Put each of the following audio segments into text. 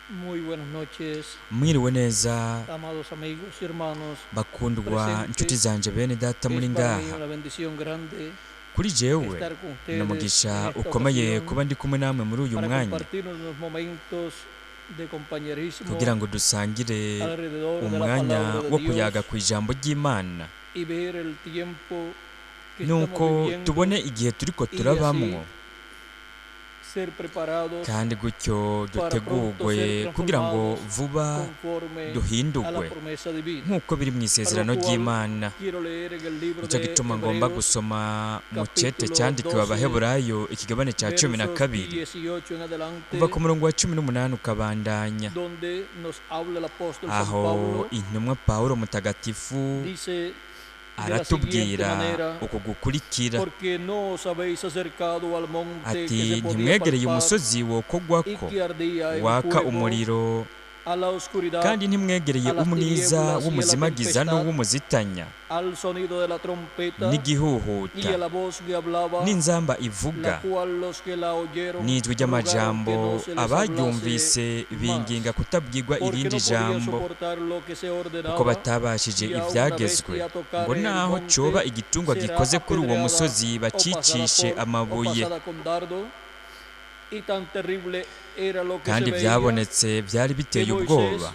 Muy buenas noches, Mwiriwe neza, amados amigos y hermanos. bakundwa inshuti zanje, bene data muri Es para mí ngaha. una bendición grande Kuri jewe estar con ni ustedes umugisha en esta ukomeye ocasión kuba ndi kumwe namwe muri uyu para mwanya compartir unos momentos de compañerismo kugira ngo dusangire alrededor de la umwanya palabra de wo kuyaga Dios ku ijambo ry'Imana, y ver el tiempo que estamos nuko viviendo, tubone igihe turiko turabamwo, ser preparados kandi gutyo para pronto dutegurwe ser kugira ngo transformados vuba conforme a la duhindurwe promesa divina. nk'uko biri mu isezerano Para lo cual, ry'Imana. quiero leer en el libro Nicyo de gituma ngomba Hebreos, gusoma mu cete capítulo cyandikiwe 12, Abaheburayo, ikigabane cya cumi na versos kabiri, 18 en adelante, kuva ku murongo wa 18 ukabandanya, donde nos habla el apóstol San aho Pablo, intumwa Pawulo mutagatifu dice de la siguiente aratubwira manera: uku gukurikira, "Porque no os habéis acercado al monte que ati: se podía "Ntimwegereye palpar umusozi y wokogwako que ardía en waka fuego, umuriro, a la oscuridad, kandi ntimwegereye a las umwiza tinieblas y a la w'umuzimagiza tempestad, n'uw'umuzitanya, al sonido de la trompeta y n'igihuhuta, a la voz que hablaba, n'inzamba la ivuga, cual los que la oyeron n'ijwi rogaron que ry'amajambo no se les hablase abaryumvise más, binginga kutabwirwa porque irindi no podían jambo, soportar lo que se kuko ordenaba, batabashije y a una ibyagezwe, bestia ngo tocare el naho monte coba igitungwa será gikoze kuri uwo apedreada musozi o pasada bacicishe por o amabuye." pasada con dardo. Y tan terrible era lo que Kandi se veía byabonetse byari que biteye Moisés ubwoba,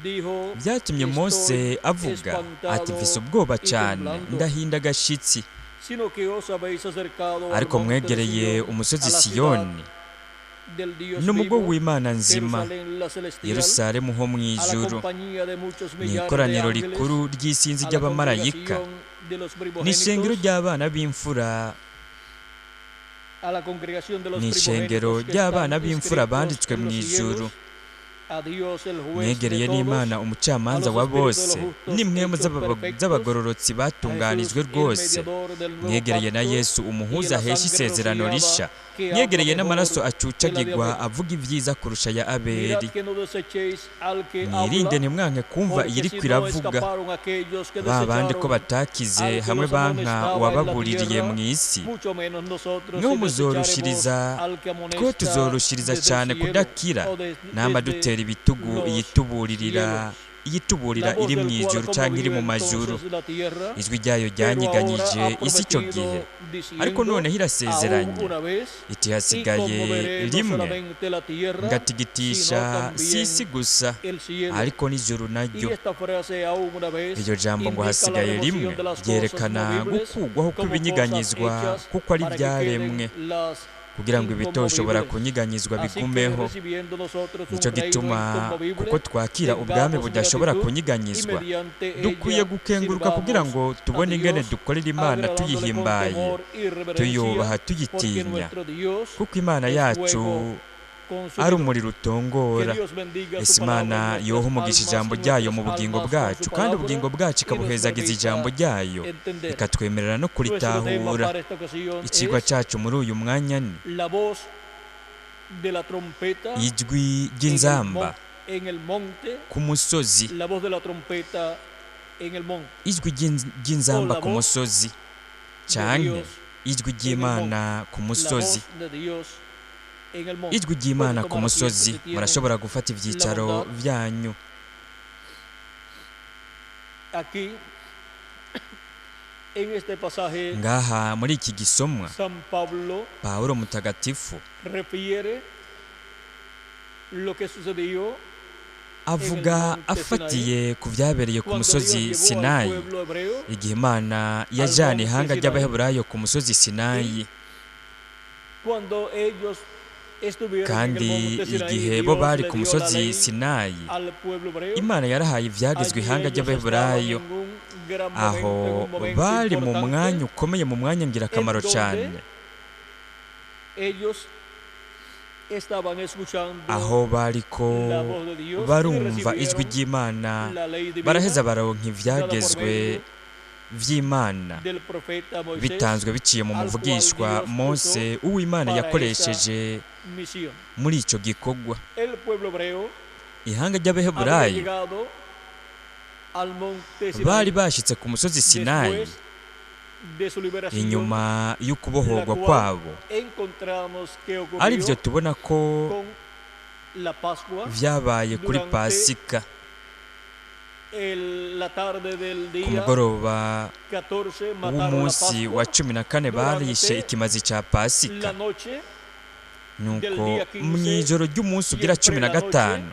dijo: byatumye Mose "Estoy avuga ati: "Mfise espantado ubwoba y cyane, temblando". ndahinda agashitsi. Sino que os habéis acercado al Ariko monte de mwegereye Sion, umusozi a la ciudad Siyoni del Dios n'umugo vivo, w'Imana nzima, Jerusalén la celestial, Yerusalemu ho mu a la ijuru, compañía de muchos mu millares de ikoraniro ángeles, rikuru ry'isinzi a la ry'abamarayika, congregación de los n'ishengero primogénitos, ry'abana b'imfura, a la congregación de los n'ishengero primogénitos que ry'abana están b'imfura inscritos banditswe en mu los ijuru, cielos, a Dios el juez de mwegereye todos, n'Imana a umucamanza los wa espíritus de bose, los justos n'impwemu hechos perfectos, z'abagororotsi a batunganijwe Jesús el rwose, mediador del nuevo mwegereye na pacto Yesu y umuhuza la ahesha sangre isezerano rociada risha, que habla mwegereye n'amaraso mejor que la de acucagirwa Abel. avuga ibyiza kurusha aya Mirad Abeli. que no desechéis al que Mwirinde habla, ntimwanke kumva porque iyiriko si no iravuga. escaparon aquellos que Ba bandi ko desecharon batakize al que hamwe los banka amonestaba en la uwababuririye tierra, mu isi, mucho menos nosotros mweho si desecharemos muzorushiriza, al que two amonesta tuzorushiriza desde el cyane cielo kudakira o namba desde dutera ibitugu los iyituburirira, cielos. iyituburira La voz iri mu del cual ijuru canke iri conmovió mu majuru. entonces la tierra, Ijwi ryayo pero ahora ryanyiganyije ha isi icyo gihe, prometido ariko diciendo: noneho "Aún irasezeranye una vez iti: y "Hasigaye conmoveré no rimwe solamente la tierra, ngatigitisha sino si isi también gusa, el cielo". ariko n'ijuru Y naryo." esta frase "aún una vez" Iryo jambo ngo indica la "hasigaye remoción rimwe" de las cosas ryerekana movibles gukugwaho como cosas kw'ibinyiganyizwa hechas kuko ari para que ibyaremwe, queden las kugira ngo ibitoshobora inconmovibles. kunyiganyizwa Así que bigumeho. recibiendo nosotros un Nicyo reino gituma inconmovible, kuko twakira ubwami tengamos budashobora gratitud y kunyiganyizwa, mediante dukwiye ella gukenguruka kugira sirvamos ngo a tubone ingene Dios, dukorera Imana agradándole con tuyihimbaye, temor y reverencia, tuyubaha, porque tuyitinya, nuestro Dios kuko Imana es yacu fuego ari consumidor. umuriro Que utongora. Dios bendiga Ese su palabra en Imana nuestras yoha umugisha almas ijambo y ryayo mu nuestras bugingo almas con bwacu, su kandi palabra ubugingo bwacu y nos ikabuhezagiza ijambo permita ryayo, entender. ikatwemerera no Nuestro tema kuritahura. para esta ocasión Icigwa es cacu muri uyu mwanya ni la voz de la trompeta ijwi en el, ry'inzamba en el monte, ku musozi, la voz de la trompeta en el monte, ijwi o ry'inzamba la ku voz musozi, de canke Dios ijwi en el monte, ry'Imana ku la musozi, voz de Dios en el monte. ijwi Pueden ry'Imana ku tomar asiento musozi. si tienen Murashobora gufata la ivyicaro bondad. vyanyu. Aquí, en este pasaje, Ngaha muri iki gisomwa, San Pablo Pawulo mutagatifu refiere lo que sucedió en el avuga monte Sinaí afatiye ku vyabereye ku cuando Dios musozi llevó al Sinayi, pueblo hebreo igihe Imana al yajana monte ihanga Sinaí. ry'Abaheburayo ku musozi Y Sinayi, cuando ellos estuvieron en el kandi monte Sinaí, igihe bo Dios bari le ku dio la musozi ley Sinayi, al pueblo hebreo. Imana yarahaye ivyagezwe Allí ihanga ellos estaban ry'Abaheburayo. en un gran momento, en Aho un momento bari mu mwanya importante, ukomeye, mu mwanya en ngirakamaro donde cane, ellos estaban escuchando aho bariko la voz de Dios y barumva ijwi recibieron ry'Imana, la ley divina baraheza baronka dada por ivyagezwe medio vy'Imana del profeta Moisés, bitanzwe biciye mu al cual muvugishwa Dios puso Mose, uw'Imana para esa yakoresheje misión. muri ico gikorwa. El pueblo hebreo Ihanga había ry'Abaheburayo llegado al monte bari Sinaí bashitse ku musozi Sinayi después de su liberación, inyuma la y'ukubohorwa cual kwabo, encontramos que ari byo ocurrió tubona ko con la Pascua vyabaye kuri durante Pasika. el- la tarde del Ku día mugoroba 14 mataron la w'umunsi wa Pascua, 14 barishe durante ikimazi ca Pasika. la noche Nuko del día 15 mw'ijoro ry'umunsi ugira y cumi entre na la noche gatanu,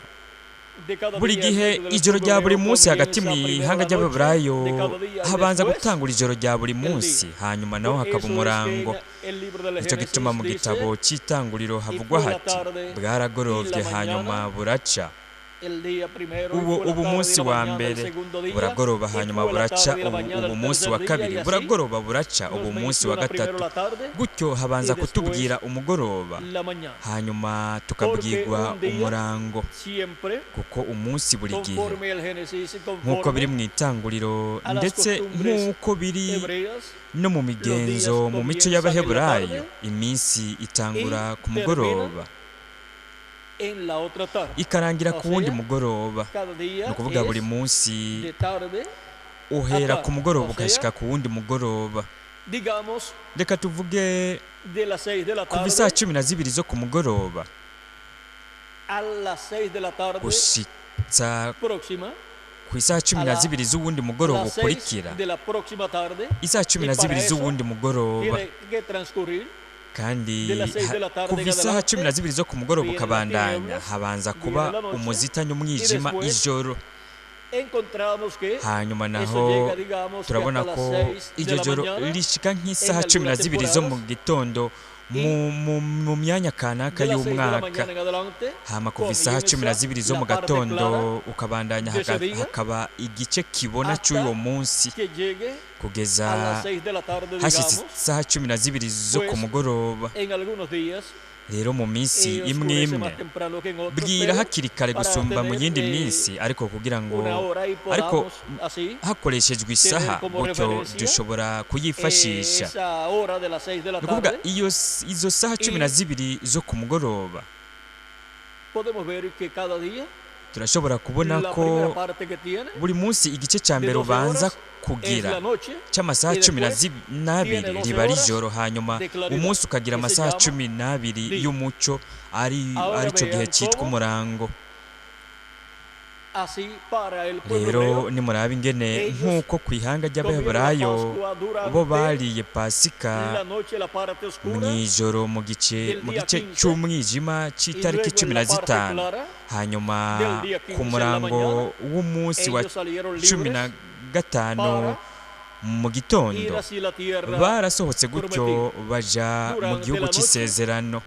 de cada buri día en gihe medio del ijoro pueblo rya buri hebreo munsi hagati comienza mu primero ihanga la noche ry'Abaheburayo de cada día y habanza después gutangura ijoro rya buri el munsi, día. hanyuma naho Por hakaba eso es que umurango. en el libro del Nicyo gituma Génesis mu dice, gitabo cy'itanguriro y havugwa fue la hati tarde y bwaragorovye la hanyuma mañana buraca. el día primero, y Ubu fue la ubu tarde y munsi la wa mañana el mbere segundo día, buragoroba y hanyuma fue la buraca, tarde y la ubu mañana ubu el munsi tercer wa día, y kabiri así buragoroba buraca, ubu nos munsi wa menciona primero gatatu. la tarde Gutyo habanza y después kutubwira umugoroba, la mañana. hanyuma Porque tukabwirwa un día umurango, siempre, kuko umunsi buri gihe conforme al Génesis y nk'uko biri conforme mu itanguriro a las ndetse costumbres nk'uko biri hebreas, no mu los días migenzo mu mico comienzan en la y'Abaheburayo, tarde iminsi itangura y ku mugoroba terminan en la otra tarde. ikarangira O ku wundi sea, mugoroba. cada Ni día ukuvuga buri es munsi de tarde a uhera ku tarde. mugoroba O sea, ugashika ku wundi mugoroba. digamos Reka tuvuge de las 6 de la kuva isaha tarde 12 zo ku mugoroba a las 6 de la tarde gushitsa próxima, ku isaha cumi a na la, zibiri z'uwundi mugoroba las 6 ukurikira, de la próxima tarde, isaha cumi y na para zibiri eso z'uwundi mugoroba. tiene que transcurrir Kandi de las 6 de la tarde kuva en isaha cumi adelante, na zibiri zo ku mugoroba vienen las ukabandanya tinieblas, habanza viene kuba la noche, umuzitanya y umwijima después ijoro. encontramos que Hanyuma eso naho llega, digamos, que turabona hasta las ko 6 de iryo la joro mañana rishika en nk'isaha cumi na algunas zibiri zo mu temporadas, gitondo y mu myanya kanaka de las 6 de la y'umwaka. mañana en adelante Hama kuva isaha cumi na comienza zibiri zo la mu parte clara gatondo ukabandanya de ese día hakaba igice kibona hasta cy'uwo munsi que llegue kugeza a las 6 de la tarde, hashitse digamos, isaha 12 zo ku pues mugoroba. en algunos días Rero mu minsi imwe oscurece imwe más temprano que en otros, bwira pero hakiri kare para gusumba mu tener yindi minsi, ariko kugira ngo una hora y ariko podamos así hakoreshejwe tener isaha como gutyo referencia dushobora kuyifashisha. esa hora de las 6 de la Ni ukuvuga tarde iyo izo saha cumi na y zibiri zo ku mugoroba podemos ver que cada día turashobora kubona la ko primera parte que tiene buri munsi igice cya de mbere 12 ubanza horas es kugira la noche cy'amasaha y cumi na después n'abiri tiene 12 riba ari horas ijoro, hanyuma de claridad umunsi ukagira que se amasaha llama 12 día. y'umuco ari Ahora aricyo gihe vean cyitwa cómo umurango. así para el pueblo Rero hebreo nimuraba ingene ellos nk'uko ku ihanga comieron la ry'Abaheburayo Pascua bo durante bariye Pasika la noche, la parte oscura mw'ijoro mu gice del mu día gice 15 c'umwijima y c'itariki luego en cumi na la parte zitanu, clara hanyuma del día ku 15 en la murango mañana w'umunsi wa ellos salieron cumi na libres gatanu para mu ir gitondo hacia la tierra barasohotse gutyo prometida. baja mu Durante gihugu la noche c'isezerano.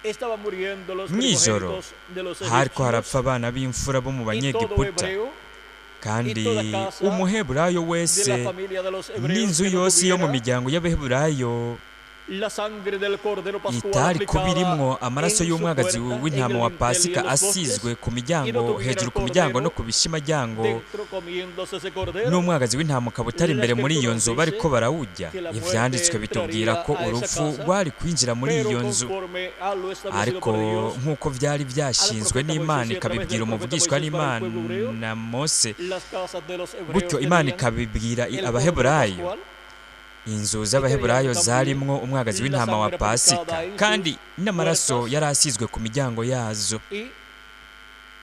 estaban muriendo los Mw'ijoro primogénitos de los hariko egipcios harapfa abana b'imfura bo mu y todo Banyegiputa, hebreo kandi y toda casa umuheburayo de la wese familia de los hebreos n'inzu que no yose yo mu tuviera miryango y'Abaheburayo la sangre del cordero pascual itari kuba aplicada irimwo amaraso en su y'umwagazi puerta, en w'intama el wa dintel y en Pasika los postes, asizwe ku y no miryango, tuviera el hejuru ku miryango no cordero ku bishimaryango, dentro comiéndose ese cordero, n'umwagazi w'intama ukaba utari la imbere muri iyo escritura nzu nos bariko dice barawurya, que la muerte ivyanditswe bitubwira entraría ko a esa urupfu casa, rwari kwinjira muri pero iyo nzu. conforme a lo establecido Ariko por Dios nk'uko vyari al vyashinzwe profeta n'Imana Moisés y a través ikabibwira del profeta umuvugishwa Moisés para el pueblo hebreo, n'Imana Mose, las casas de los hebreos gutyo Imana tenían ikabibwira el cordero Abaheburayo, pascual inzu y tenían z'Abaheburayo también zarimwo umwagazi la w'intama wa sangre Pasika, aplicada en kandi sus n'amaraso puertas yari asizwe ku miryango yazo. y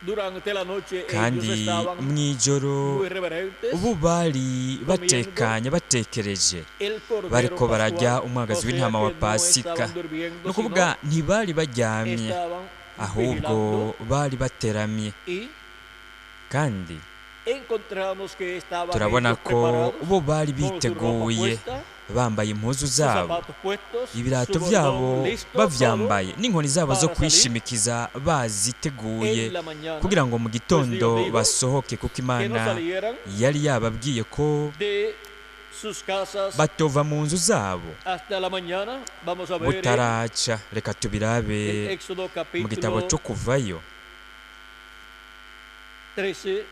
durante la noche ellos Kandi estaban mw'ijoro muy reverentes ubu bari comiendo batekanye batekereje el cordero bariko bararya pascual, o umwagazi sea w'intama wa que no Pasika. estaban durmiendo, Ni ukuvuga sino ntibari baryamye, estaban ahubwo vigilando bari bateramye. y Kandi encontramos que estaban turabona ellos ko preparados bo bari con su ropa biteguye puesta, bambaye impuzu sus zabo, zapatos puestos, su ibirato bordón byabo listo, todo bavyambaye, n'inkoni zabo zo para salir kwishimikiza baziteguye en la mañana, kugira ngo mu pues Dios gitondo dijo basohoke, kuko que no Imana salieran yari yababwiye ko de sus casas batova mu nzu zabo hasta la mañana. Vamos a ver en butaraca. Reka el tubirabe Éxodo mu gitabo capítulo cyo kuvayo 13,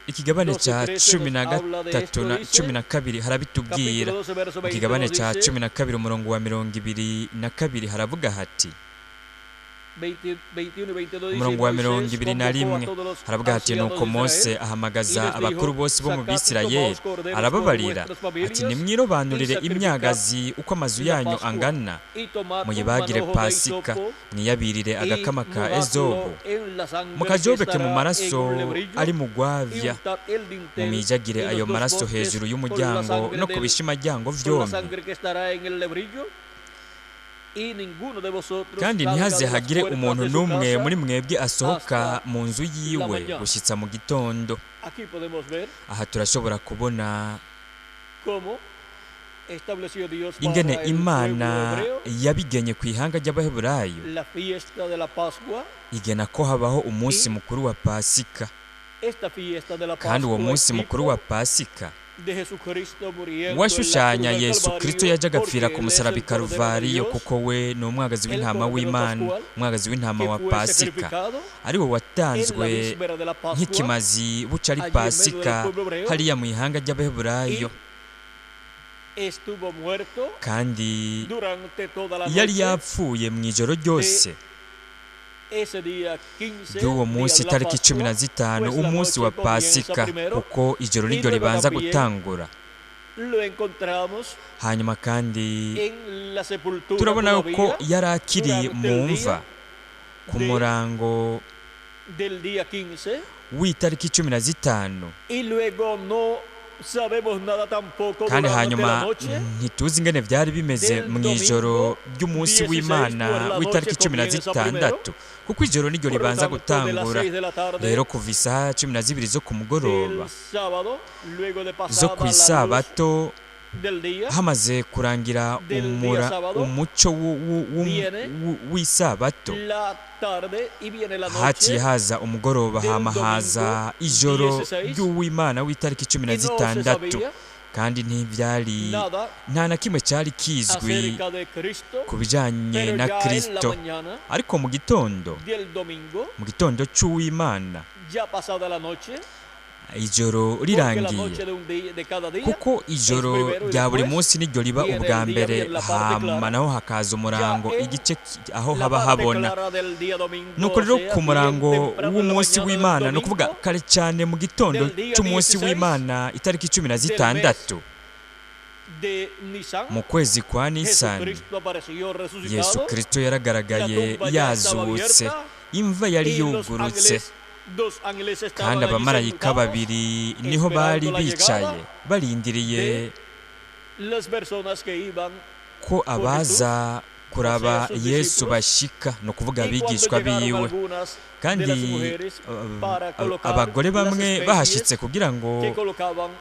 ikigabane 12 cya 13 cumi nos na habla de gatatu esto, na dice, 12 harabitubwira. capítulo 12, verso Mu 20 kigabane nos cya dice, 12 umurongo wa 22 haravuga hati: 20, 21 y 22 dice, Umurongo wa "Y mirongo Moisés ibiri na convocó a rimwe todos los haravuga hati ancianos nuko de Mose Israel ahamagaza y les dijo, abakuru bose bo mu "Sacad y Bisirayeli, tomaos corderos por arababarira vuestras ati familias nimwirobanurire y sacrificad imyagazi uko amazu la yanyu Pascua, angana, y tomad un muyibagire manojo de Pasika, hisopo mwiyabirire y agakama ka mojadlo ezobu, en la sangre que mukajobeke mu estará en maraso un lebrillo, ari mu y gwavya, untad el dintel mumijagire y los ayo dos maraso postes hejuru con la y'umuryango sangre no ku del bishimajyango con la vyombi, sangre que estará en el lebrillo, y ninguno de vosotros kandi salga ntihaze de las hagire puertas umuntu de su n'umwe casa muri mwebwe asohoka hasta mu nzu la yiwe mañana. gushitsa mu gitondo. Aquí podemos ver Aha turashobora kubona cómo estableció Dios ingene para el pueblo Imana hebreo yabigenye ku ihanga ry'Abaheburayo, la fiesta de la Pascua. igena ko habaho umunsi Y mukuru wa Pasika, esta fiesta de la kandi uwo Pascua munsi es mukuru tipo wa Pasika de Jesucristo muriendo en la washushanya cruz del Yesu Kristo Calvario, yajaga apfira porque ku él es musaraba el i Cordero de Karuvariyo, Dios kuko we ni umwagazi el w'intama Cordero w'Imana, Pascual, umwagazi w'intama que wa fue Pasika, sacrificado ari wo en la watanzwe víspera de la Pascua nk'ikimazi buca ari allí en medio del Pasika pueblo hebreo, hariya mu ihanga ry'Abaheburayo, y estuvo muerto kandi durante toda la yari noche yapfuye mu ijoro ryose ese día 15, ry'uwo día munsi de la itariki cumi na Pascua, zitanu, pues la umunsi wa noche comienza Pasika, primero, kuko ijoro y niryo luego ribanza también gutangura. Lo encontramos Hanyuma kandi en la sepultura turabona ko todavía yari akiri durante mu el mva día ku de- murango del día 15, w'itariki 15, y luego no sabemos nada tampoco kandi durante la hanyuma noche ntituzi ingene vyari bimeze del mu ijoro domingo ry'umunsi 16, w'Imana pues la w'itariki noche cumi na comienza zitandatu, kuko ijoro niryo Por lo ribanza tanto, de las gutangura. 6 de la tarde Rero kuva isaha 12 zo ku mugoroba del sábado, luego de zo pasada la luz kw'isabato, del día, hamaze kurangira del día umura sábado, umuco viene w'isabato, la tarde y viene la haciye noche haza umugoroba, del hama haza domingo ijoro 16, ry'uwimana w'itariki cumi na y no se zitandatu, sabía kandi ntivyari nada nta na kimwe cyari kizwi acerca de Cristo, ku bijanye pero na ya en la Kristo. mañana Ariko mu gitondo, del domingo, mu gitondo c'uwimana, ya pasada la noche, ijoro porque la rirangiye, noche de un día, de cada día, kuko ijoro es primero y rya buri después munsi niryo riba viene ubwa el día, mbere, viene la parte hama clara. naho hakaza umurango, Ya en igice aho la haba parte habona. clara del día domingo, Nuko o rero sea, ku bien murango temprano en la w'umunsi mañana del w'Imana, ni ukuvuga domingo, kare cyane mu gitondo del día c'umunsi 16 w'Imana itariki cumi na del mes zitandatu de Nisan, mu kwezi kwa Nisani, Jesucristo apareció Yesu resucitado, Kristo la yaragaragaye tumba ya estaba yazutse, abierta imva yari y los yugurutse, ángeles, dos ángeles estaban kandi allí abamarayika sentados, babiri niho bari esperando la bicaye llegada barindiriye de las personas que iban ko abaza kuraba o sea, sus Yesu discípulos. bashika, ni ukuvuga Y cuando abigishwa llegaron biwe. algunas Kandi de las mujeres para colocar abagore las bamwe especies bahashitse kugira ngo que colocaban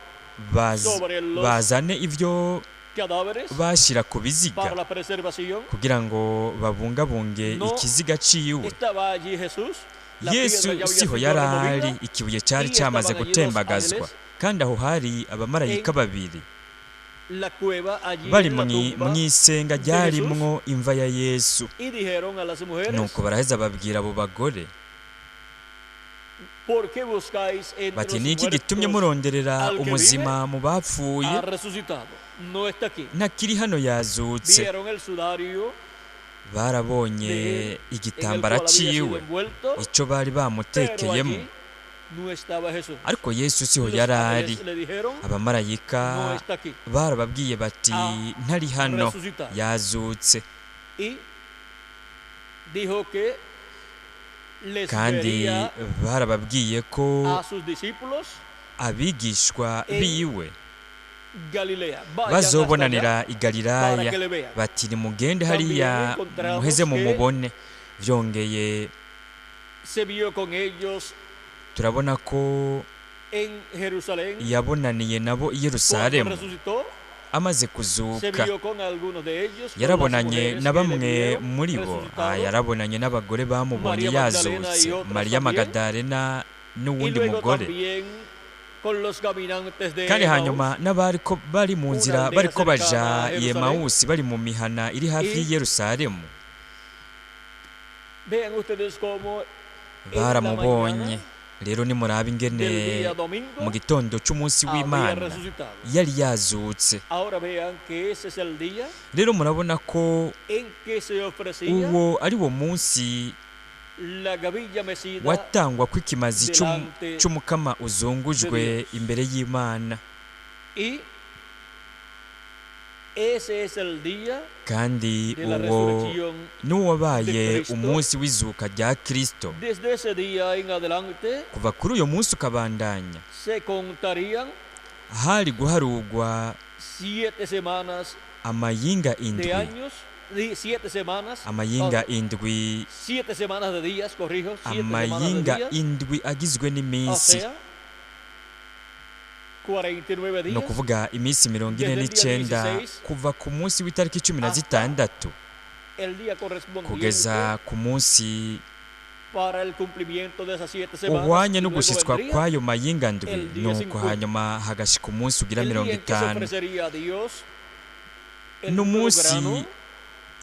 sobre los bazane ivyo cadáveres bashira ku biziga para la preservación, kugira ngo babungabunge No ikiziga ciwe. estaba allí Jesús, la Yesu piedra ya había siho sido yari ari, removida, ikibuye cyari y cyamaze estaban allí dos gutembagazwa, ángeles kandi aho hari abamarayika en babiri la cueva allí bari en la tumba, mw'isenga de ryarimwo imva ya Yesu. y dijeron a las mujeres: Nuko baraheza babwira abo bagore ¿Por qué buscáis entre bati los ni iki gitumye muertos muronderera al que umuzima mu bapfuye? Ha resucitado, no está aquí. Ntakiri hano, yazutse. Vieron el sudario Barabonye de él, en el igitambara cual había sido ciwe envuelto, ico bari pero bamutekeyemo, allí no estaba Jesús. ariko Yesu siho Los yari ari. ángeles le dijeron: Abamarayika No está aquí, barababwiye bati ha ntari hano, resucitado. yazutse. Y dijo que les Kandi vería barababwiye ko a sus discípulos abigishwa en biwe Galilea. Vayan hasta allá bazobonanira i para Galilaya, que le vean. bati nimugende También hariya encontramos muheze que mumubone. Vyongeye se vio con ellos turabona ko en Jerusalén yabonaniye nabo i cuando Yerusalemu resucitó, amaze se kuzuka. vio con algunos de ellos, con las Yarabonanye mujeres na que le bamwe vieron muri bo, resucitado, yarabonanye n'abagore bamubonye María Magdalena y yazutse, otras Mariya también, Magadalena y n'uwundi luego mugore, también con los caminantes de kandi Emaús, hanyuma n'abariko bari mu una nzira aldea bariko baja cercana a i Jerusalén. Emawusi, bari mu mihana iri hafi Y y'i Yerusalemu, vean ustedes cómo en la baramubonye. mañana Rero nimuraba ingene del día domingo mu gitondo c'umunsi había w'Imana resucitado. yari yazutse. Ahora vean que ese es el día Rero murabona ko en que se ofrecía uwo ari wo munsi la gavilla mecida watangwa kw'ikimazi delante c'umukama uzungujwe de Dios. imbere y'Imana. Y ese es el día Kandi de la uwo resurrección. n'uwabaye de Kristo. umunsi w'izuka rya Kristo. Desde ese día en adelante Kuva kuri uyo munsi ukabandanya se contarían hari guharugwa 7 semanas amayinga de indwi, años, 7 semanas, amayinga indwi, 7 semanas de días, corrijo, 7 semanas de amayinga días, indwi agizwe o n'iminsi, sea, 49 ni días ukuvuga iminsi mirongo ine Desde el día n'icenda 16 kuva ku munsi w'itariki cumi na hasta zitandatu el día correspondiente kugeza ku munsi para el cumplimiento de esas 7 semanas, uhwanye y no luego gushitswa vendría kw'ayo mayinga ndwi, el día nuko 50. hanyuma hagashika umunsi ugira el mirongo día en que se itanu. ofrecería a Dios el nuevo N'umunsi grano,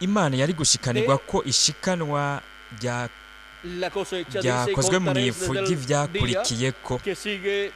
Imana yari gushikanirwa ko ishikanwa rya la cosecha, dice, ryakozwe mu contaréis ifu desde el día ry'ivyakurikiyeko. que sigue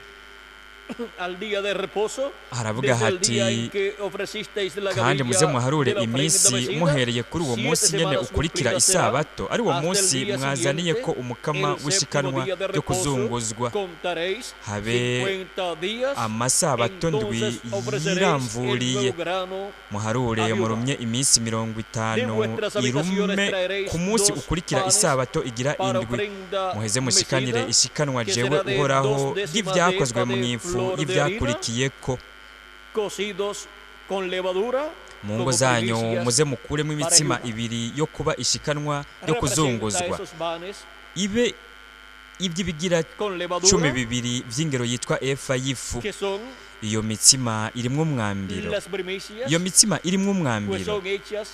al día de reposo, Haravuga desde el día hati en que ofrecisteis la kandi muze gavilla muharure de la ofrenda iminsi mecida, muhereye kuri uwo siete munsi nyene semanas ukurikira cumplidas será, isabato, ari uwo hasta el munsi día mwazaniye siguiente, ko umukama el séptimo w'ishikanwa día de ryo reposo, kuzunguzwa, contaréis habe 50 días, amasabato ndwi entonces ofreceréis el yiramvuriye. nuevo grano Muharure a Jehová. murumye iminsi mirongo De itanu vuestras habitaciones irume traeréis ku munsi dos ukurikira panes isabato igira para indwi, ofrenda muheze mushikanire mecida, ishikanwa que jewe será de Uhoraho dos décimas de ry'ivyakozwe efa mu de ifu flor de harina, y'ivyakurikiyeko. cocidos con levadura, Mu ngo como zanyu primicias muze mukuremo imitsima para Jehová. ibiri yo kuba ishikanwa yo Representa kuzunguzwa, esos panes ibe iby'ibigira con cumi levadura, bibiri vy'ingero yitwa efa y'ifu. que son Iyo mitsima irimwo umwambiro, las primicias, iyo mitsima irimwo pues umwambiro son hechas,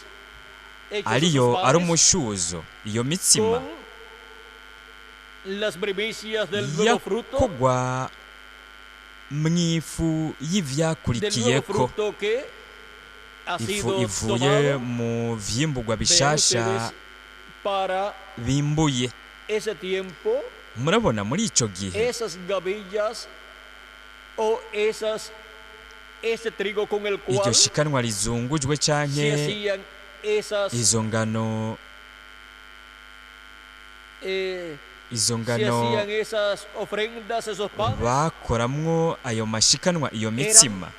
hechos ariyo esos ari panes umushuzo. Iyo mitsima con las primicias del nuevo fruto, yakogwa mw'ifu del nuevo y'ivyakurikiyeko, fruto que ha ifu sido ivuye tomado mu vyimburwa de bishasha ustedes para bimbuye. ese tiempo, Murabona muri ico gihe esas gavillas o esas ese trigo con el iryo cual shikanwa rizungujwe se canke hacían esas izo ngano, izo se ngano hacían esas ofrendas, esos panes bakoramwo ayo mashikanwa, iyo mitsima,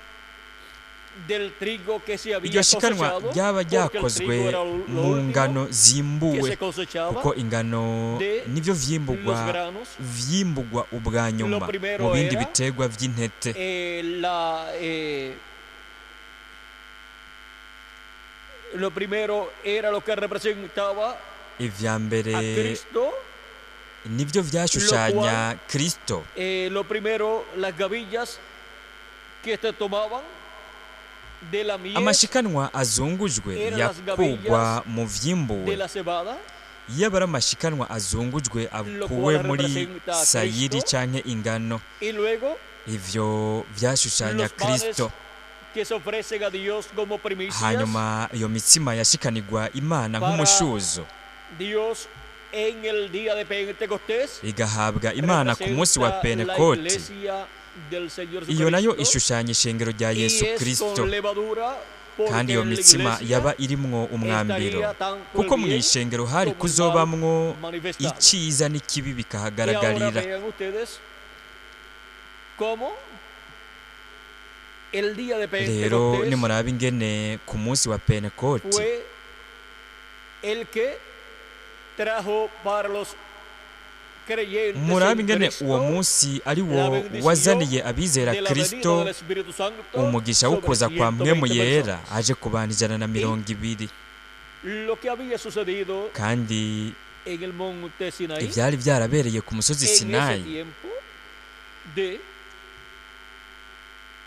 del trigo que se había iryo shikanwa cosechado, ryaba porque el ryakozwe trigo era lo mu último ngano que zimbuwe, se cosechaba kuko ingano de nivyo los vyimbugwa granos. vyimbugwa ubwa nyuma Lo primero mu bindi era, biterwa vy'intete. Lo primero era lo que representaba Ivya a mbere Cristo, nivyo vyashushanya Kristo. Lo primero, las gavillas que se tomaban de la mies Amashikanwa azungujwe Era las yakugwa mu de vyimbuwe, la cebada, yaba ari amashikanwa azungujwe Lo akuwe cual muri representa a sayiri Kristo. canke ingano, y luego ivyo vyashushanya los panes Kristo. que se ofrecen a Dios como primicias. Hanyuma iyo mitsima yashikanirwa Imana Para nk'umushuzo, Dios en el día de Pentecostés igahabwa Imana ku munsi wa representa la Pentekoti. iglesia del Señor Iyo nayo Jesucristo, ishushanya ishengero rya y Yesu es Kristo. con levadura, porque Kandi iyo en la mitsima iglesia yaba irimwo umwambiro, estaría tanto kuko el mu bien ishengero hari como el mal kuzobamwo manifestado. iciza n'ikibi Y ahora bikahagaragarira. vean ustedes cómo el día de Rero Pentecostés nimuraba ingene ku munsi wa Pentekoti fue el que trajo para los creyentes murabe en ingene Cristo uwo munsi ari la wo bendición wazaniye abizera de la venida Kristo del Espíritu Santo umugisha wo sobre kuza kwa mpwemu 120 yera personas. aje ku bantu 120. Lo que había sucedido Kandi en el monte Sinaí ivyari vyarabereye ku musozi en ese Sinayi tiempo de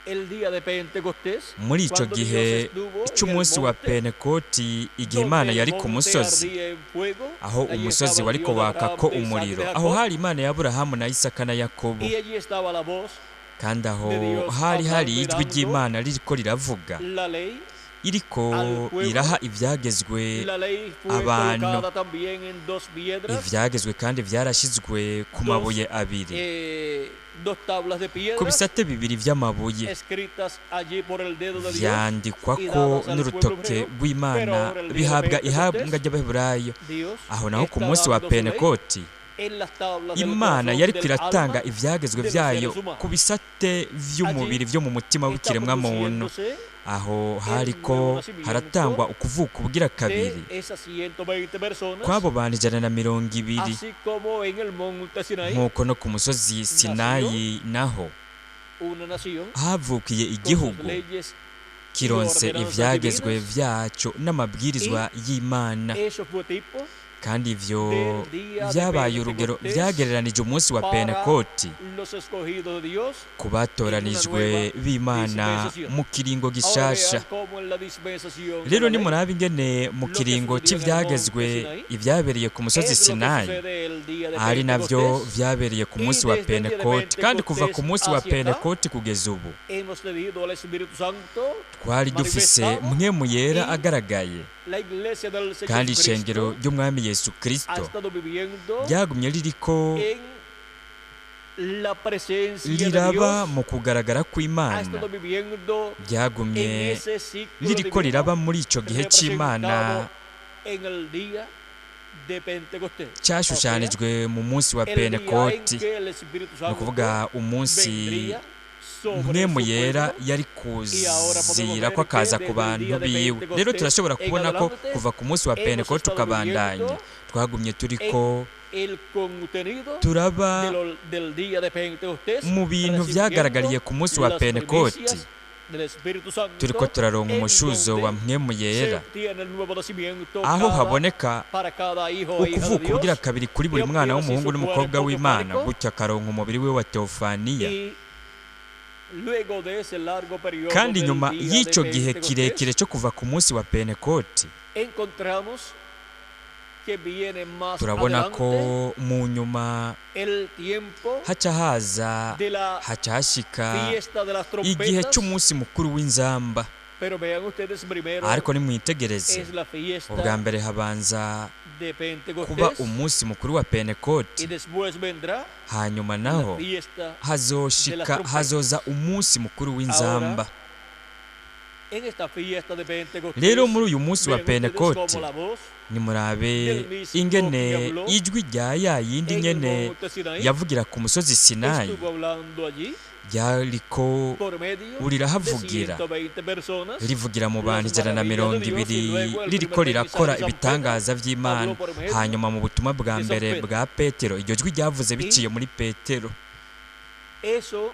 el día de Pentecostés, muri ico cuando Dios gihe estuvo en el c'umunsi wa monte, Pentekoti, igihe donde Imana el yari ku monte musozi, ardía en fuego, aho allí umusozi estaba el wariko Dios de wakako Abraham, de Isaac y umuriro, de aho Jacob, hari Imana ya Aburahamu na Isaka na Yakobo, y allí estaba la voz kandi aho de Dios hari hari hablando y ijwi dando ry'Imana ririko riravuga la ley Iriko al pueblo. iraha ivyagezwe La ley fue abantu. colocada también en dos piedras, Ivyagezwe kandi vyarashyizwe ku Dos, mabuye abiri, dos tablas de ku piedra bisate bibiri vy'amabuye, escritas allí por el dedo de Dios vyandikwa y ko dadas al pueblo n'urutoke hebreo. Pero rw'Imana, ahora el día de bihabwa ihanga Pentecostés, ry'Abaheburayo. Dios Aho naho ku está munsi wa dando su ley Pentekoti, en las tablas del Imana corazón yariko del iratanga alma ivyagezwe de los vyayo seres humanos. ku bisate vy'umubiri Allí vyo mu mutima está w'ikiremwamuntu. produciéndose Aho el hariko nuevo nacimiento haratangwa ukuvuka ubugira kabiri de esas 120 personas, kw'abo bantu 120, así como en el monte Sinaí, nk'uko no ku musozi Sinayi naho una nación havukiye con sus igihugu leyes y kironse ordenanzas ivyagezwe divinas. vyaco n'amabwirizwa y'Imana. Eso fue tipo Kandi ivyo del día de vyabaye urugero Pentecostés vyagereranije umunsi wa para Pentekoti los escogidos de Dios ku en una batoranijwe nueva b'Imana dispensación. mu kiringo Ahora gishasha. vean cómo en la dispensación de Rero la ley, nimuraba ingene mu lo que kiringo sucedió en el monte c'ivyagezwe Sinaí ivyabereye ku musozi es lo que Sinayi sucede el día de ari navyo Pentecostés. vyabereye ku Y munsi wa desde el día de Pentekoti. Kandi kuva ku Pentecostés munsi wa hacia acá, Pentekoti kugeza ubu hemos tenido al Espíritu Santo twari dufise manifestado Mpwemu Yera y agaragaye, la iglesia del Señor kandi ishengero Jesucristo ry'Umwami Yesu ha Kristo estado viviendo ryagumye ririko en la presencia de riraba Dios, mu kugaragara ha kw'Imana, estado viviendo en ryagumye ese ciclo ririko divino riraba muri ico gihe c'Imana representado en el día de Pentecostés. O sea, cashushanijwe mu munsi wa el día en Pentekoti, que el Espíritu ni Santo ukuvuga umunsi vendría sobre Mpwemu su Yera pueblo. yari Y ahora podemos kuzira ko ver que akaza ku desde el bantu día de biwe. Rero Pentecostés turashobora en kubona ko adelante kuva ku munsi wa hemos Pentekoti estado tukabandanya viviendo twagumye turiko en el contenido turaba del día de Pentecostés, mu bintu recibiendo vyagaragariye ku munsi wa las Pentekoti, primicias del Espíritu turiko Santo, turaronka en umushuzo wa donde Mpwemu se Yera, obtiene el nuevo nacimiento aho cada, haboneka para cada hijo e hija de ukuvuka ubugira Dios, kabiri kuri y buri mwana obtiene así w'umuhungu su n'umukobwa cuerpo w'Imana, teofánico. gutyo akaronka umubiri we wa teofaniya. Y luego de ese largo periodo Kandi del nyuma día de y'ico gihe kirekire Pentecostés, co kuva ku munsi wa Pentekoti, encontramos que viene más turabona adelante ko mu nyuma el tiempo haca haza de la haca hashika fiesta de las igihe trompetas. c'umunsi mukuru w'inzamba. Pero vean ustedes, primero Ariko nimwitegereze, es la ubwa fiesta mbere habanza de kuba Pentecostés umunsi mukuru wa y Pentekoti, después vendrá hanyuma la naho fiesta de las hazoshika trompetas. hazoza umunsi mukuru w'inzamba. Ahora, en esta fiesta de Pentecostés, Rero muri uyu munsi wa vean ustedes Pentekoti cómo la voz nimurabe del mismo ingene que habló ijwi rya ya yindi en el nyene monte Sinaí yavugira ku musozi Sinayi estuvo hablando allí ryariko por medio de rirahavugira, 120 personas, rivugira mu las bantu ijana na maravillas de mirongo Dios, y ibiri, luego el ririko primer mensaje rirakora de San Pedro ibitangaza vy'Imana. habló por medio Hanyuma mu butumwa bwa de San mbere Pedro. bwa Petero iryo jwi ryavuze Y biciye muri Petero, eso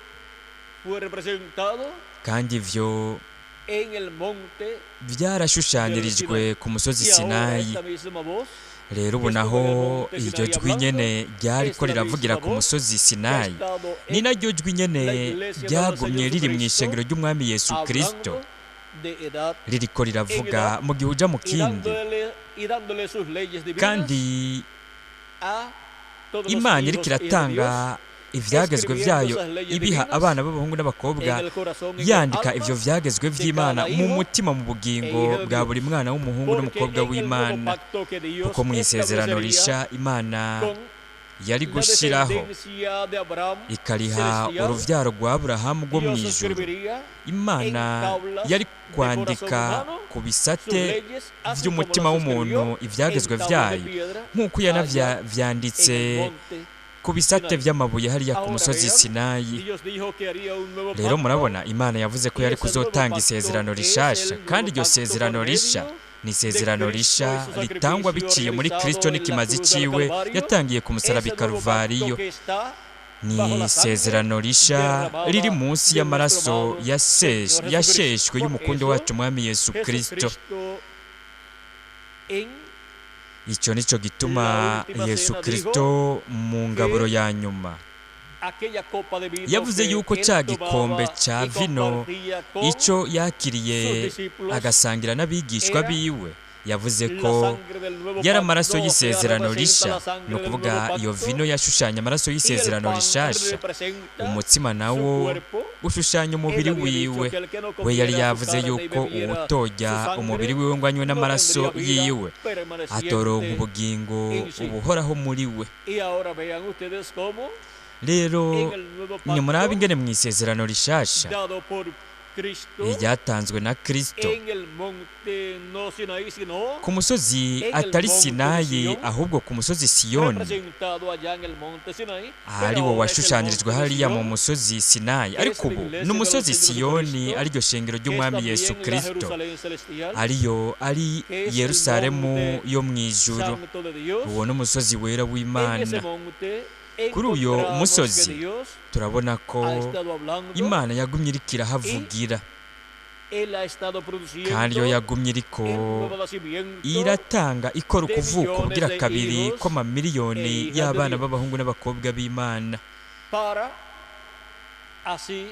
fue representado kandi ivyo en el monte del vyarashushanyirijwe Sinaí. ku musozi Y ahora Sinayi. esta misma voz Rero ubu que estuvo naho en el monte iryo Sinaí jwi hablando nyene ryariko es la riravugira misma ku voz musozi que ha Sinayi, estado ni en naryo jwi nyene la iglesia del ryagumye Señor riri Jesucristo mw'ishengero ry'Umwami Yesu Kristo, hablando de edad ririko en riravuga edad mu gihe uja mu y kindi, dándole sus leyes divinas kandi a todos los Imana iriko hijos e hijas de iratanga Dios, ivyagezwe escribiendo vyayo esas leyes ibiha divinas abana b'abahungu n'abakobwa, en el corazón, en el yandika alma ivyo vyagezwe de vy'Imana cada mu hijo mutima, mu e bugingo hija de bwa Dios. buri mwana w'umuhungu Porque n'umukobwa en el nuevo w'Imana, pacto que Dios kuko mu isezerano establecería risha Imana con yari la gushiraho descendencia de Abraham ikariha celestial, uruvyaro rwa Aburahamu rwo Dios mw'ijuru, escribiría en Imana tablas yari de corazón kwandika humano ku sus bisate leyes, así como vy'umutima las w'umuntu escribió en ivyagezwe tablas de vyayo, piedra nk'uko allá yanavyanditse en el monte ku bisate Sinaí. vy'amabuye hariya ku Ahora musozi vean, Sinayi. Dios dijo que haría un nuevo Rero pacto murabona, Imana yavuze ko y yari ese nuevo kuzotanga pacto isezerano es rishasha, el kandi nuevo iryo pacto sezerano por risha medio ni de isezerano Cristo y risha su ritangwa sacrificio biciye muri realizado Kristo en la n'ikimazi cruz del ciwe Calvario, yatangiye ku musaraba ese i nuevo pacto Karuvariyo. que está Ni bajo la sangre isezerano risha riri derramada munsi de nuestro y'amaraso amado Señor Jesucristo. yasheshwe Por y'umukundo eso wacu Mwami Yesu Kristo. Jesucristo en Ico nico la gituma última Yesu cena dijo Kristo mu ngaburo que ya nyuma aquella copa de vino yavuze que yuko él ca gikombe tomaba ca y vino compartía con ico sus yakiriye discípulos agasangira n'abigishwa era biwe, yavuze la ko sangre del nuevo yari amaraso pacto, o sea, y'isezerano representa risha, la ni sangre del ukuvuga nuevo iyo pacto vino yashushanya amaraso y el y'isezerano pan rishasha, representa umutsima su nawo cuerpo Gushushanya Él umubiri había dicho wiwe. que el que no We yari comiera su yavuze carne y yuko bebiera su uwutorya sangre umubiri wiwe ngo anywe no n'amaraso tendría vida yiwe atoronka permaneciente ubugingo en sí. ubuhoraho muri we. Y ahora vean ustedes cómo Rero en el nuevo nimurabe pacto ingene mu isezerano rishasha dado por Cristo ryatanzwe na Kristo en el monte no Sinaí, sino ku musozi en el atari monte de Sinayi, Sion, ahubwo ku musozi Siyoni, representado allá en el monte Sinaí, pero ahari wo ahora es el washushanirijwe monte de hariya mu Sion, musozi Sinayi, que es ariko la ubu iglesia del n'umusozi Señor Siyoni, Jesucristo, ariryo shengero que es ry'umwami Yesu también la Kristo, Jerusalén celestial, ariyo ari que es el Yerusalemu monte yo mu ijuru. santo de Dios. Uwo n'umusozi wera En ese w'Imana. monte Kuri uyo encontramos que musozi Dios turabona ko ha estado hablando, Imana yagumye iriko irahavugira, Él ha estado kandi iyo produciendo yagumye iriko el nuevo nacimiento iratanga ikora de ukuvuka millones ubugira de kabiri hijos kw'amamiliyoni e hijas de y'abana Dios b'abahungu n'abakobwa b'Imana, para así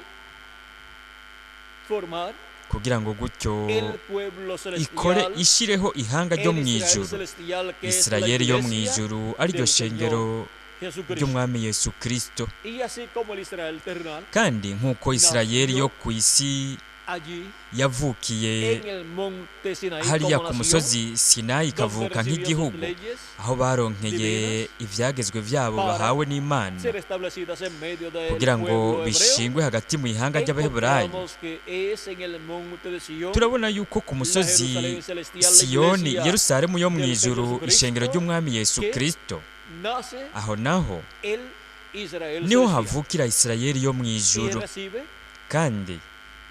formar kugira ngo gutyo el pueblo ikore celestial, ishireho ihanga ryo el mu Israel ijuru, celestial, que es la Isirayeli yo mu iglesia ijuru, ariryo del Señor shengero Jesucristo. ry'umwami Yesu Kristo. Y así como el Israel terrenal Kandi nk'uko Isirayeli yo nació ku isi allí yavukiye en el monte Sinaí hariya como ku nación, musozi Sinayi donde ikavuka recibió sus nk'igihugu, leyes aho baronkeye divinas ivyagezwe vyabo para bahawe n'Imana ser establecidas en medio del kugira ngo pueblo hebreo, bishingwe hagati mu ihanga ry'Abaheburayo, encontramos que es en el monte de Sion, turabona yuko ku la musozi Jerusalén celestial, la Siyoni, iglesia Yerusalemu yo mu del Señor ijuru, ishengero Jesucristo, ry'umwami Yesu que Kristo, nace aho naho el Israel niho celestial havukira Isirayeli yo mu y ijuru. recibe Kandi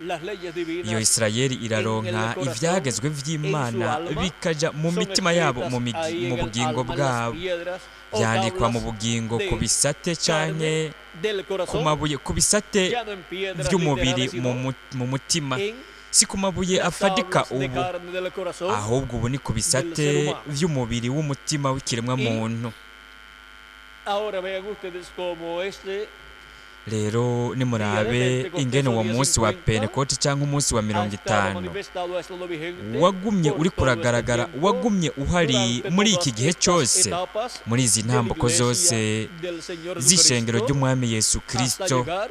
las leyes iyo divinas Isirayeli en el iraronka corazón, ivyagezwe en su vy'Imana alma, bikaja mu son mitima yabo, escritas ahí mu en el bugingo alma, en las bwabo, piedras o vyandikwa mu tablas bugingo ku de bisate carne canke del ku corazón, mabuye, ku bisate ya no en piedras vy'umubiri literales, sino mu mutima, en si ku mabuye las afadika tablas de ubu, carne del corazón ahubwo ubu ni ku del ser bisate humano. vy'umubiri w'umutima w'ikiremwa Y muntu. ahora vean ustedes cómo este Rero día de nimurabe Pentecostés ingene o uwo día munsi wa 50 Pentekote canke umunsi wa ha mirongo estado itanu manifestado, ha estado vigente wagumye por uri todo este kuragaragara, tiempo, wagumye uhari durante muri todas iki gihe estas cyose, etapas muri izi de la ntambuko iglesia zose del Señor z'ishengero Jesucristo ry'umwami Yesu hasta Kristo, llegar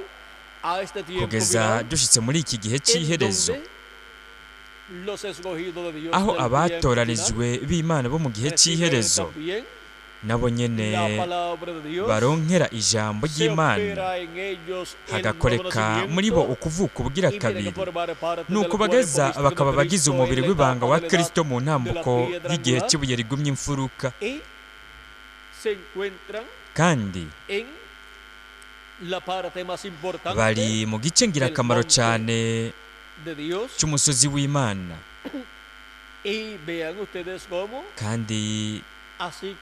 a este tiempo kugeza final dushitse muri iki gihe en c'iherezo, donde los escogidos de Dios aho del tiempo final abatoranijwe b'Imana bo mu gihe reciben c'iherezo también nabo nyene la palabra de Dios, baronkera ijambo se ry'Imana, opera en ellos el nuevo hagakoreka muri bo nacimiento ukuvuka ubugira y tienen que kabiri, formar parte del nuko cuerpo bageza místico de bakaba abagize Cristo en umubiri la w'ibanga etapa wa de la edad Kristo mu de la ntambuko piedra y'igihe angular cy'ibuye rigumye imfuruka, y se encuentran kandi en la parte más importante bari mu gice del ngirakamaro monte cane de Dios. c'umusozi w'Imana. Y vean ustedes cómo, Kandi así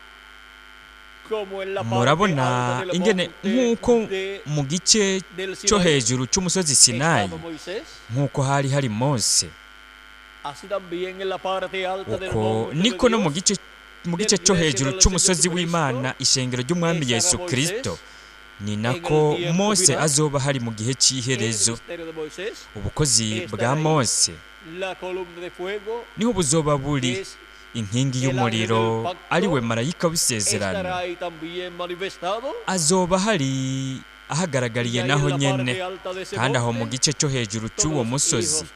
como en la parte murabona alta del ingene monte nk'uko de, mu gice del cyo Sinaí hejuru c'umusozi Sinayi, estaba Moisés, nk'uko hari hari Mose, así también en la parte alta del uko monte de niko no mu Dios gice mu de gice la cyo iglesia hejuru del Señor c'umusozi Jesucristo w'Imana, ishengero ry'umwami estará Yesu Moisés Kristo, ni en nako el tiempo Mose final. azoba hari mu gihe El c'iherezo. ministerio de Moisés Ubukozi bwa estará ahí. Mose La columna de fuego, niho buzoba que buri, es inkingi el ángel del y'umuriro ari we pacto, marayika w'isezerano, estará ahí también manifestado. azoba hari Y ahagaragariye ahí en naho la nyene. parte alta de ese Kandi aho mu monte, gice cyo hejuru todos c'uwo los musozi, hijos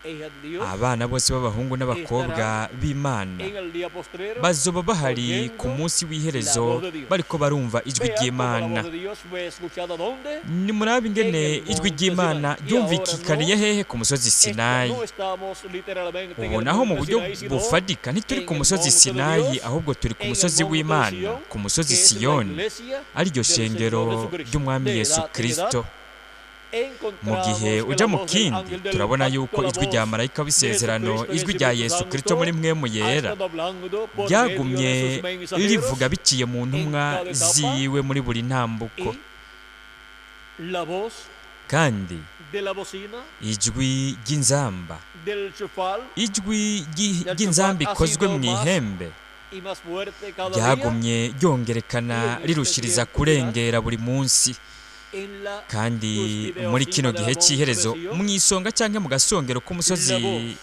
e hijas de Dios abana bose b'abahungu n'abakobwa estarán b'Imana en el día postrero bazoba bahari ku oyendo munsi la w'iherezo, voz de Dios. bariko barumva ijwi Vean cómo la ry'Imana. voz de Dios fue escuchada ¿dónde? Nimurabe En ingene el ijwi monte ry'Imana Sinaí. Y ahora ryumvikikaniye no, hehe ku musozi Sinayi. no estamos literalmente en Ubu el naho mu monte buryo Sinaí, sino bufadika ntituri en ku el musozi monte de Sinayi, Dios, ahubwo turi ku en el musozi monte de w'Imana, Sion, ku musozi que es la Siyoni, iglesia ariryo del Señor shengero Jesucristo. ry'umwami De Yesu edad en edad Kristo. Mu gihe encontramos que uja la mu voz del kindi ángel del turabona pacto, yuko la ijwi rya voz marayika de w'isezerano, Jesucristo en ijwi rya Espíritu Yesu Kristo muri Santo, mwemu ha yera, estado hablando por medio de ryagumye sus mensajeros rivuga biciye mu en ntumwa cada etapa ziwe muri buri ntambuko. y la voz Kandi de la bocina, ijwi ry'inzamba, del shofar, ijwi del shofar ry'inzamba ha ikozwe sido mu más ihembe, y más fuerte cada día ryagumye ryongerekana y en este rirushiriza tiempo final, kurengera buri munsi. en la Kandi cúspide o muri cima kino de gihe la monte de c'iherezo, Sion, mu isonga canke mu gasongero la k'umusozi voz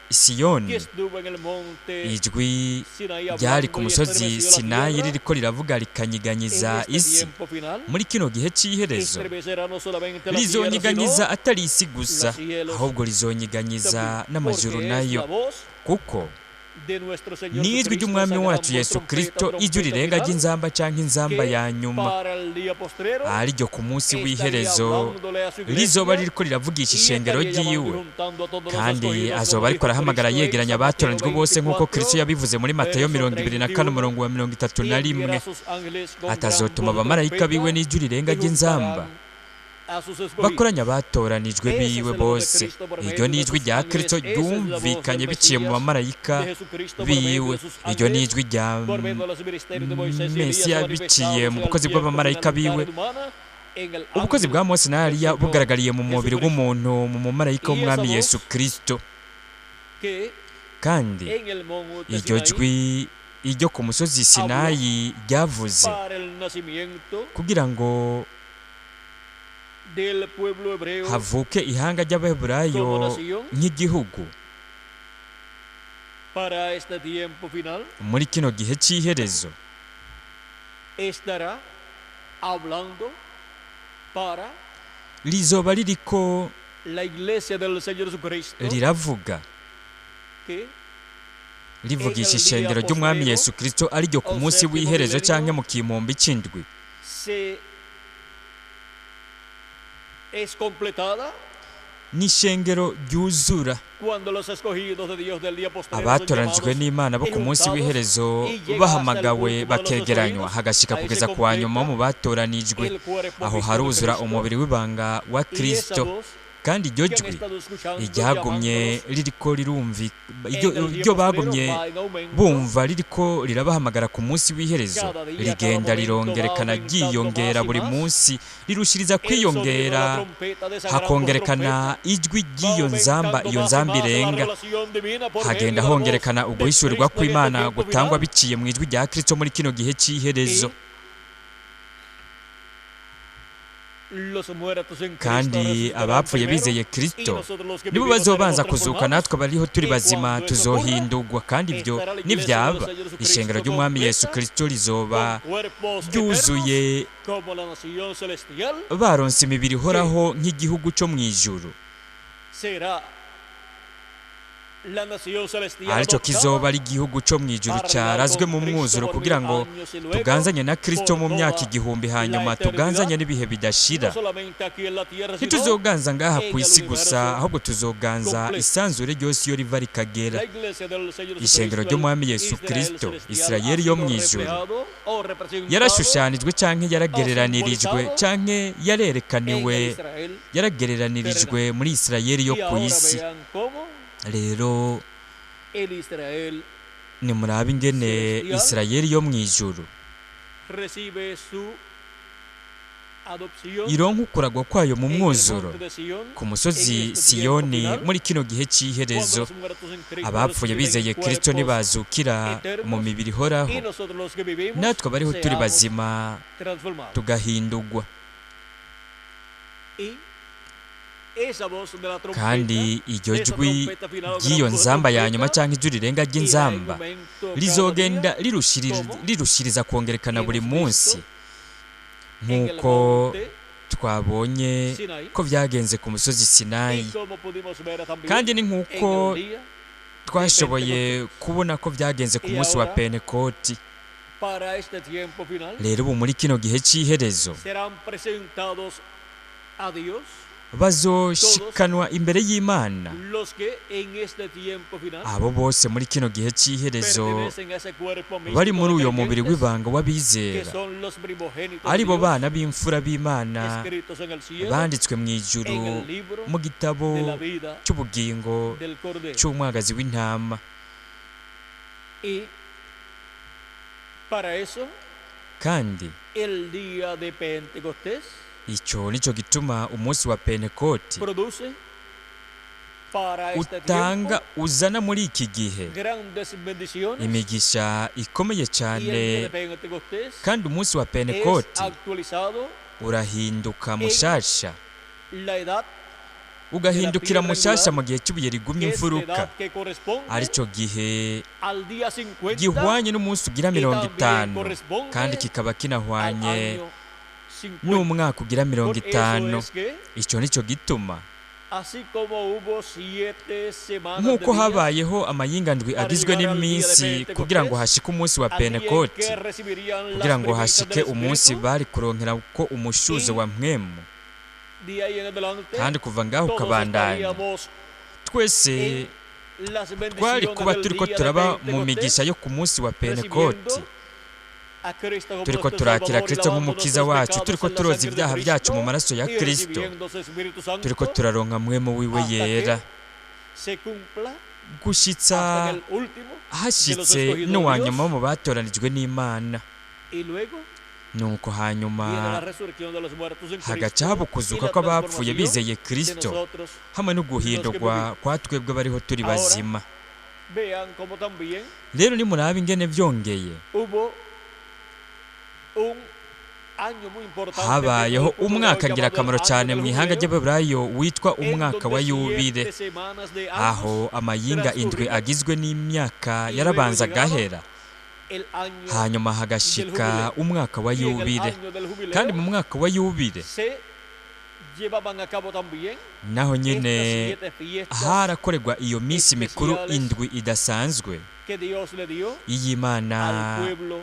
que Siyoni, estuvo en el monte ijwi Sinaí ryari hablando ku y musozi estremeció la Sinayi tierra, ririko riravuga en rikanyiganyiza este isi, tiempo final muri kino gihe c'iherezo estremecerá no solamente la tierra, rizonyiganyiza sino atari isi gusa, los cielos ahubwo rizonyiganyiza también, n'amajuru porque es nayo, la voz kuko de nuestro Señor ni ijwi Jesucristo, ry'umwami esa gran wacu voz, Yesu trompeta, Kristo, ijwi trompeta rirenga final, ry'inzamba canke inzamba que ya nyuma, para el día postrero ariryo ku munsi estaría w'iherezo hablándole a su rizoba iglesia ririko riravugisha y ishengero estaría llamando y ryiwe, juntando a todos los kandi escogidos, azoba como ariko dijo arahamagara Cristo en yegeranya San Mateo abatoranijwe bose nk'uko Kristo 24, yabivuze muri Matayo verso 24 31, umurongo wa y 31, enviará a sus ángeles con gran atazotuma voz de abamarayika trompeta biwe n'ijwi rirenga y ry'inzamba juntarán a sus escogidos. bakoranya abatoranijwe Ese es biwe el voz de bose. Cristo por Iryo medio ni de ijwi sus rya ángeles, Kristo esa es la voz del ryumvikanye biciye mu Mesías bamarayika de Jesucristo por medio biwe, de sus iryo ni ángeles, ijwi rya por medio de los ministerios de Moisés y Elías Mesiya biciye manifestados mu en el bukozi tiempo bw'abamarayika final de la biwe. carne humana, en el Ubukozi ángel bwa Mose na del Eliya Señor bugaragariye mu mubiri Jesucristo. w'umuntu mu mumarayika Y esa w'umwami voz Yesu Kristo, que kandi en el monte iryo Sinaí jwi iryo ku musozi habló Sinayi ryavuze para el nacimiento kugira ngo del pueblo hebreo havuke ihanga ry'Abaheburayo como nación nk'igihugu para este tiempo final, muri kino gihe c'iherezo, estará hablando para rizoba ririko la iglesia del Señor Jesucristo riravuga que en rivugisha el día ishengero ry'umwami postrero Yesu Kristo ariryo ku o munsi séptimo w'iherezo canke milenio mu kimpumbi c'indwi, se es completada n'ishengero ryuzura cuando los escogidos de Dios del día postrero son abatoranijwe llamados n'Imana bo y ku munsi juntados w'iherezo y llega hasta el bahamagawe último de los bakegeranywa escogidos, hagashika ahí se kugeza ku wa nyuma completa mu batoranijwe, el cuerpo aho místico de haruzura Cristo umubiri w'ibanga wa y esa Kristo, voz kandi iryo que han jwi estado escuchando iryagumye llamándolos ririko rirumvi en iryo el día iryo postrero bagumye va en aumento bumva ririko rirabahamagara ku munsi w'iherezo cada día, cada rigenda momento va rirongerekana aumentando más ryiyongera y buri más. munsi rirushiriza El sonido de la kwiyongera, trompeta, de esa gran voz hakongerekana trompeta, ijwi va ry'iyo nzamba, aumentando iyo más y nzamba más la irenga, revelación divina por medio hagenda de la voz hongerekana de uguhishurirwa Cristo en este kw'Imana tiempo gutangwa final. biciye mu ijwi rya Kristo muri kino gihe c'iherezo. Y los muertos en Cristo Kandi resucitarán abapfuye primero, bizeye y Kristo nosotros los que nibo vivimos seremos bazobanza kuzuka, transformados. natwe abariho turi Y bazima cuando eso ocurra, tuzohindurwa, kandi ibyo estará la iglesia del nivyaba Señor ishengero Jesucristo ry'umwami Yesu completa, Kristo rizoba con cuerpos eternos, ryuzuye como la nación celestial, baronse imibiri que ihoraho nk'igihugu co mw'ijuru, será la nación celestial arico adoptada kizoba ari igihugu co mw'ijuru para reinar carazwe con mu Cristo mwuzuro por kugira mil ngo años y luego tuganzanye na Kristo por mu myaka toda igihumbi la hanyuma eternidad, tuganzanye n'ibihe bidashira. no solamente aquí en la tierra, sino Ntituzoganza ngaha en ku el isi gusa, universo ahubwo tuzoganza completo. isanzure ryose iyo riva rikagera. La iglesia del Señor Ishengero Jesucristo, el ry'umwami Yesu Israel Kristo, celestial, ha Isirayeli yo sido mw'ijuru, reflejado o representado yarashushanijwe canke o yaragereranirijwe simbolizado canke en el yarerekaniwe, Israel yaragereranirijwe terrenal. muri Isirayeli yo Y ku ahora isi. vean cómo Rero el Israel nimurabe ingene celestial Isirayeli yo mw'ijuru recibe su adopción ironka ukuragwa kwayo mu en el mwuzuro monte de Sion ku en musozi este tiempo Siyoni final, muri kino gihe cuando c'iherezo. los muertos en Cristo Abapfuye reciben bizeye Kristo cuerpos ntibazukira mu eternos mibiri ihoraho, y nosotros los que vivimos natwe abariho turi seamos bazima transformados. tugahindurwa. Y esa voz de la trompeta, Kandi iryo esa jwi trompeta final o gran ry'iyo voz de nzamba ya nyuma trompeta, canke ijwi rirenga irá en ry'inzamba aumento cada día, rizogenda como rirushiriza kongerekana buri hemos munsi, visto en el nk'uko monte twabonye Sinaí ko vyagenze ku musozi y Sinayi, como pudimos ver también kandi ni en nk'uko el día de twashoboye Pentecostés. kubona ko vyagenze ku Y munsi wa ahora, Pentekoti. para este tiempo final, Rero ubu muri kino gihe c'iherezo serán presentados a Dios bazoshikanwa imbere y'Imana los que en este tiempo final abo bose muri kino gihe c'iherezo pertenecen a ese cuerpo bari místico muri de uyo mubiri creyentes w'ibanga que w'abizera, son los primogénitos de ari bo Dios bana b'imfura b'Imana escritos en el cielo banditswe mw'ijuru en el libro mu gitabo de la vida c'ubugingo del Cordero. c'umwagazi w'intama. Y para eso, Kandi el día de Pentecostés ico nico gituma umunsi wa Pentekoti produce para este utanga tiempo uzana muri iki gihe grandes bendiciones imigisha ikomeye y el día cyane, de Pentecostés kandi umunsi wa es Pentekoti actualizado urahinduka en mushasha la edad Ugahindukira piedra mushasha angular, mu gihe cy'ibuye rigumye que es la imfuruka, edad que corresponde arico gihe al día 50 gihwanye n'umunsi ugira y mirongo también itanu, corresponde kandi kikaba al kinahwanye año 50. n'umwaka ugira mirongo Por eso itanu. es que, Icyo nicyo gituma así como hubo 7 semanas de nk'uko días habayeho amayinga ndwi para agizwe llegar al día de n'iminsi kugira ngo Pentecostés, hashike umunsi wa al día en Pentekoti, que recibirían kugira las ngo primicias hashike del umunsi Espíritu, bari kuronkera ko umushuzo y wa mpwemu, de ahí en adelante kandi kuva ngaho todos ukabandanya estaríamos twese en las twari bendiciones kuba del turiko día de turaba mu migisha Pentecostés, yo ku munsi wa Pentekoti, recibiendo a Cristo como turiko nuestro turakira Salvador y Kristo lavando nk'umukiza nuestros wacu, pecados turiko en la turoza sangre de ibyaha byacu mu Cristo maraso ya y Kristo, recibiendo su Espíritu turiko Santo turaronka mpwemu wiwe hasta yera, que se cumpla gushitsa hasta en el último de los hashitse escogidos de n'uwa Dios, nyuma wo mu batoranijwe n'Imana. y luego Nuko viene la hanyuma resurrección de los muertos en hagaca Cristo haba y ukuzuka la kw'abapfuye transformación bizeye de Kristo, nosotros hamwe no los que guhindurwa vivimos. kwa twebwe bariho turi Ahora bazima. vean cómo también Rero nimuraba ingene vyongeye hubo un año muy importante dentro habayeho del pueblo hebreo umwaka llamado el ngirakamaro año cyane del mu ihanga jubileo, ry'Abeburayo witwa en umwaka wa donde yubile, 7 semanas de años aho amayinga indwi transcurrían agizwe n'imyaka y luego yarabanza llegaba agahera, el año hanyuma del hagashika jubileo. umwaka wa Y en el yubile. año del Kandi mu jubileo mwaka wa yubile se llevaban a cabo también naho estas nyene 7 fiestas harakorerwa iyo minsi mikuru especiales indwi idasanzwe que Dios le dio iy'Imana al pueblo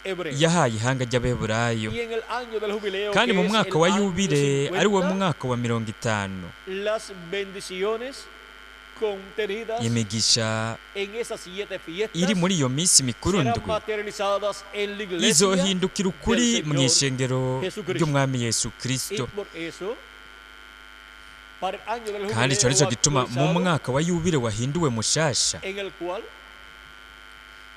hebreo. yahaye ihanga ry'Abeburayo. Y en el año del jubileo, Kandi que mu es mwaka el wa año yubile, ari wo 50, mwaka wa 50, las bendiciones contenidas imigisha en esas 7 iri fiestas muri iyo minsi mikuru serán ndwi materializadas en la iglesia izohindukira ukuri del mu Señor ishengero Jesucristo. ry'umwami Yesu Y Kristo. por eso, para el año del Kandi ico jubileo nico gituma mu actualizado, mwaka wa yubile wahinduwe mushasha, en el cual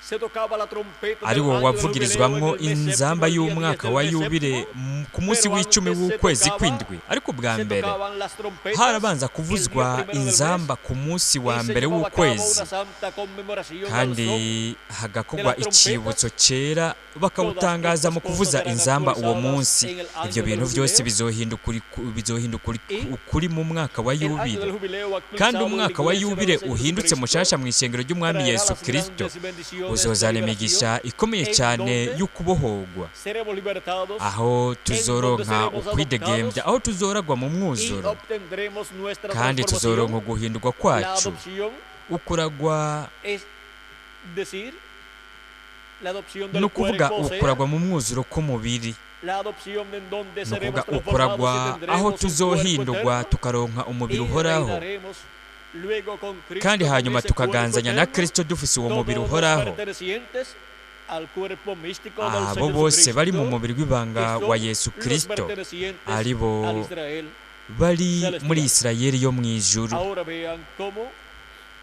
se tocaba la trompeta ari del wo año del jubileo en wavugirizwamwo el mes séptimo, inzamba el día 10 y'umwaka del wa mes yubile séptimo, ku munsi pero w'icumi antes se w'ukwezi tocaba kw'indwi. Ariko ubwa se mbere tocaban las trompetas harabanza el día kuvuzwa primero del mes inzamba ku munsi wa y se mbere llevaba a cabo w'ukwezi, una santa conmemoración al kandi son de hagakorwa las trompetas. icibutso cera Todas bakawutangaza estas mu cosas kuvuza serán inzamba uwo actualizadas munsi. en el Ivyo año del bintu vyose jubileo bizohinduka y ukuri mu mwaka wa el año yubile. del jubileo Kandi actualizado en la umwaka wa iglesia del yubile Señor uhindutse Jesucristo mushasha mu ishengero ry'umwami traerá Yesu las Kristo grandes bendiciones de uzozana liberación imigisha ikomeye en cyane donde y'ukubohorwa, seremos libertados, aho en donde tuzoronka seremos ukwidegembya, adoptados aho tuzoragwa mu y mwuzuro, obtendremos nuestra kandi tuzoronka transformación. uguhindurwa La kwacu. adopción Ukuragwa es decir, la adopción ni del ukuvuga cuerpo, o sea, ukuragwa mu mwuzuro k'umubiri, la adopción en donde ni seremos ukuvuga transformados y ukuragwa aho tendremos un cuerpo tuzohindurwa eterno tukaronka umubiri y uhoraho, reinaremos luego con kandi Cristo con hanyuma ese cuerpo tukaganzanya na eterno, Kristo dufise uwo mubiri todos los uhoraho. pertenecientes al cuerpo místico del Abo Señor bose bari mu Jesucristo, mubiri que w'ibanga wa son Yesu los Kristo, pertenecientes ari bo al Israel bari muri celestial. Isirayeli yo mu ijuru. Ahora vean cómo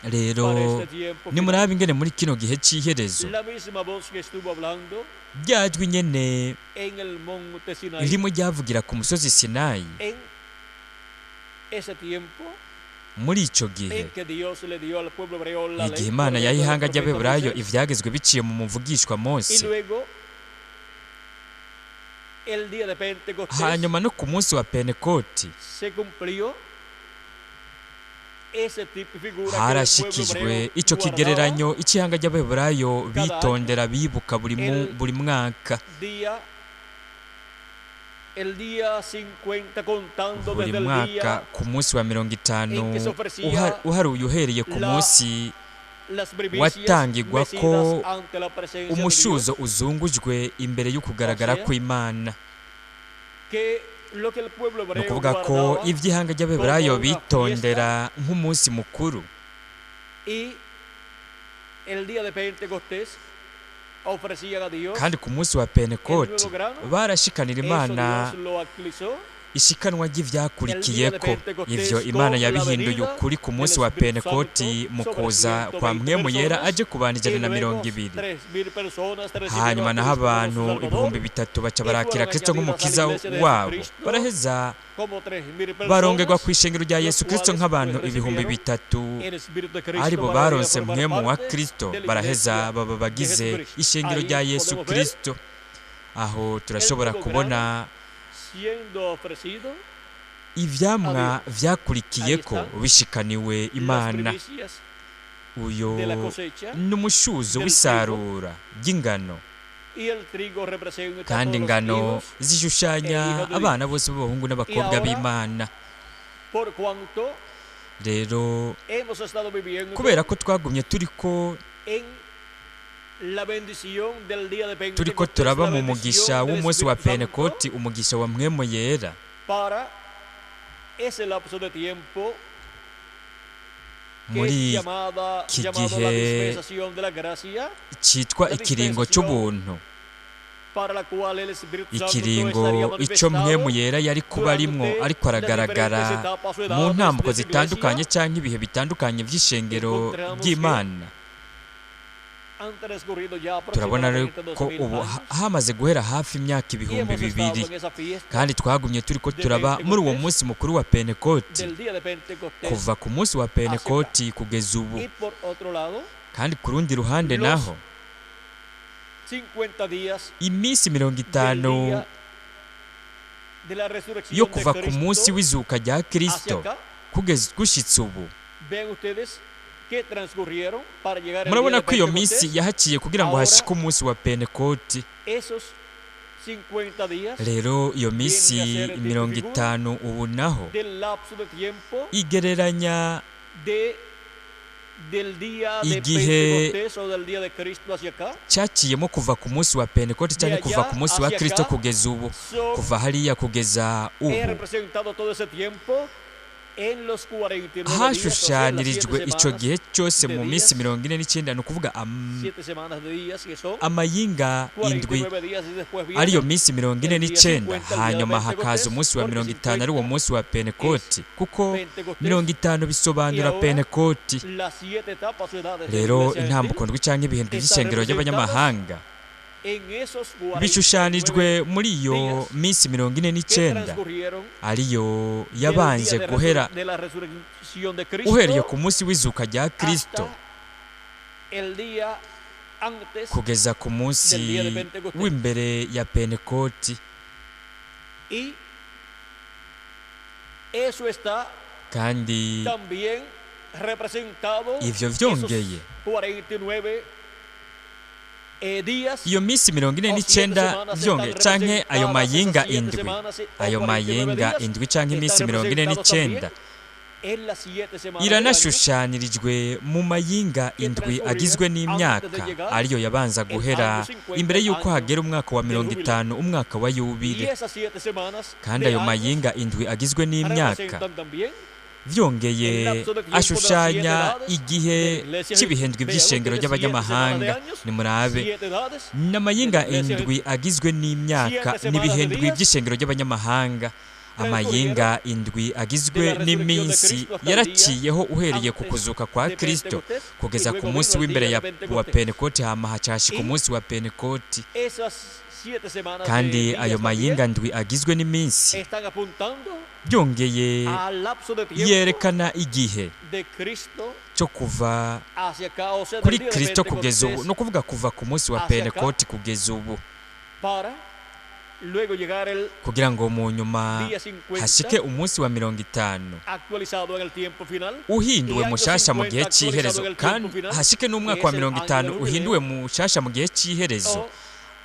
para Rero este tiempo final nimurabe ingene muri kino gihe c'iherezo la misma voz que estuvo hablando rya jwi nyene en el monte Sinaí, ririmo ryavugira ku musozi Sinayi en ese tiempo muri ico gihe, en que Dios le dio al pueblo hebreo la igihe ley por Imana medio yaha del ihanga profeta ry'Abeburayo Moisés, ivyagezwe biciye mu muvugishwa y Mose, luego el día de Pentecostés hanyuma no ku munsi wa Pentekoti se cumplió ese tipo y figura que el pueblo harashikijwe hebreo ico guardaba kigereranyo icihanga ry'Abeburayo cada año bitondera bibuka el buri mwaka, día el día 50 contando buri desde el mwaka día ku munsi wa mirongo itanu en que se ofrecía uharuye uhereye ku la munsi las primicias watangirwa ko mecidas ante la presencia de Dios. umushuzo uzungujwe imbere O y'ukugaragara sea, kw'Imana. que lo que el pueblo Ni hebreo ukuvuga ko guardaba ivy'ihanga ry'Abeburayo como una fiesta bitondera nk'umunsi mukuru, y el día de Pentecostés ofrecían a Dios kandi ku munsi wa el Pentekoti nuevo grano, barashikanira eso Imana Dios lo actualizó ishikanwa el día de ry'ivyakurikiyeko. Pentecostés Ivyo Imana con la yabihinduye venida ukuri ku del munsi wa Espíritu Pentekoti Santo mu sobre kuza kwa 120 Mpwemu Yera personas aje ku bantu y ijana na luego mirongo ibiri. 3.000 personas recibieron Hanyuma a naho Cristo como su abantu Salvador 3000 baca y barakira fueron Kristo añadidas a la nk'umukiza iglesia de wabo, Jesucristo baraheza como 3.000 barongerwa personas, ku ishengero rya los Yesu Kristo cuales nk'abantu pues ibihumbi recibieron bitatu el Espíritu de Cristo aribo para venir a baronse formar mpwemu wa parte Kristo, de la baraheza iglesia baba de bagize Jesucristo. ishengero Ahí rya Yesu podemos ver Kristo. Aho el turashobora nuevo kubona grano siendo ofrecido Ivyamwa vyakurikiyeko Ahí están bishikaniwe las Imana. primicias Uyo de la cosecha, n'umushuzo del w'isarura ry'ingano, y el trigo representa kandi todos los ingano hijos, zishushanya e hijos de abana bose b'abahungu n'abakobwa ahora, b'Imana. Por cuanto Rero hemos estado viviendo kubera ko twagumye turiko en la bendición del día de turiko Pentecostés, turaba la mu mugisha bendición del w'umunsi wa Espíritu Santo, Pentekoti, umugisha wa Mpwemu Yera, para ese lapso de tiempo que es muri iki llamado la gihe dispensación de la gracia, citwa la ikiringo dispensación c'ubuntu, para la cual el Espíritu Santo ikiringo estaría ico manifestado Mpwemu Yera yari kuba arimwo durante ariko las aragaragara diferentes etapas o mu edades ntambuko de su zitandukanye iglesia. canke ibihe bitandukanye vy'ishengero Encontramos que ry'Imana. han transcurrido ya Turabona rero aproximadamente ko 2000 ubu años hamaze guhera hafi imyaka y ibihumbi hemos estado bibiri, en esa fiesta kandi twagumye turiko de turaba muri uwo Pentecostés, munsi mukuru wa Pentekoti, del día de Pentecostés. kuva ku munsi wa Pentekoti kugeza ubu. Y por otro lado, Kandi ku rundi ruhande los naho, 50 días iminsi mirongo del itanu día de la resurrección yo de kuva ku munsi Cristo w'izuka rya hacia Kristo acá, kugeza gushitsa ubu, vean ustedes que transcurrieron para llegar al día murabona de ko iyo minsi Pentecostés. yahaciye kugira ngo Ahora, hashike umunsi wa Pentekoti. esos 50 días Rero iyo minsi vienen a ser mirongo tipo itanu ubu naho del lapso de tiempo igereranya del día de igihe Pentecostés o del día de Cristo hacia acá. caciyemo kuva ku munsi wa Pentekoti De canke kuva allá ku munsi wa hacia Kristo acá kugeza ubu, son kuva hariya kugeza he ubu, representado todo ese tiempo en los 49 días, o sea, las siete hashushanirijwe ico semanas gihe cyose de mu minsi días, 49, ni ukuvuga 7 semanas de días que son amayinga indwi, 49 días, y después ariyo viene minsi mirongo ine el día n'icenda, 50, el día de hanyuma hakaza Pentecostés, umunsi wa porque mirongo itanu ari uwo 50 munsi wa es Pentekoti, kuko Pentecostés, mirongo itanu y bisobanura ahora Pentekoti. las 7 etapas o edades de la Rero iglesia gentil intambuko ndwi canke ibihindwi están vy'ishengero representadas ry'abanyamahanga en esos 49 bishushanijwe muri iyo días minsi mirongo ine que n'icenda, transcurrieron ariyo del día yabanje de, guhera de la resurrección de uhereye Cristo ku munsi w'izuka rya Kristo hasta el día antes kugeza ku munsi del día de Pentecostés. w'imbere ya Pentekoti. Y eso está Kandi también representado, ivyo esos vyongeye 49 días iyo minsi mirongo ine o 7 n'icenda semanas están vyongeye canke ayo representadas, esas mayinga 7 indwi, semanas o ayo 49 mayinga días indwi canke iminsi están mirongo ine representados n'icenda también en las 7 semanas del año iranashushanirijwe mu mayinga que indwi agizwe transcurrieron antes de n'imyaka, llegar ariyo yabanza el guhera año 50, imbere y'uko año hagera umwaka wa del mirongo jubileo. itanu, umwaka wa Y yubile. esas 7 semanas Kandi de ayo años mayinga indwi agizwe n'imyaka representan también vyongeye el lapso de tiempo de las 7 ashushanya edades igihe de la iglesia. c'ibihindwi Vean vy'ishengero ustedes, 7 semanas de ry'abanyamahanga. años, Nimurabe 7 edades de n'amayinga la iglesia, indwi agizwe n'imyaka 7 semanas de n'ibihindwi días by'ishengero ry'abanyamahanga, amayinga indwi de agizwe la resurrección de n'iminsi Cristo hasta el día yaraciyeho uhereye ku antes kuzuka kwa de Kristo Pentecostés, y kugeza ku luego munsi vino el w'imbere día ya de wa Pentecostés. Pentekoti, hama hacashika Y umunsi wa Pentekoti. esas 7 semanas de Kandi días ayo también mayinga ndwi agizwe n'iminsi están apuntando byongeye al lapso de tiempo yerekana igihe de Cristo cyo kuva hacia acá, o sea, del kuri día de Kristo kugeza ubu, Pentecostés no kuvuga kuva ku munsi wa hacia acá, Pentekoti kugeza ubu, para luego llegar el kugira ngo mu nyuma día 50 hashike umunsi wa mirongo itanu actualizado en el tiempo final, y uhinduwe año mushasha mu 50 gihe actualizado c'iherezo, en el kandi tiempo final, hashike que n'umwaka wa es el mirongo año itanu del uhinduwe jubileo mushasha mu gihe c'iherezo, o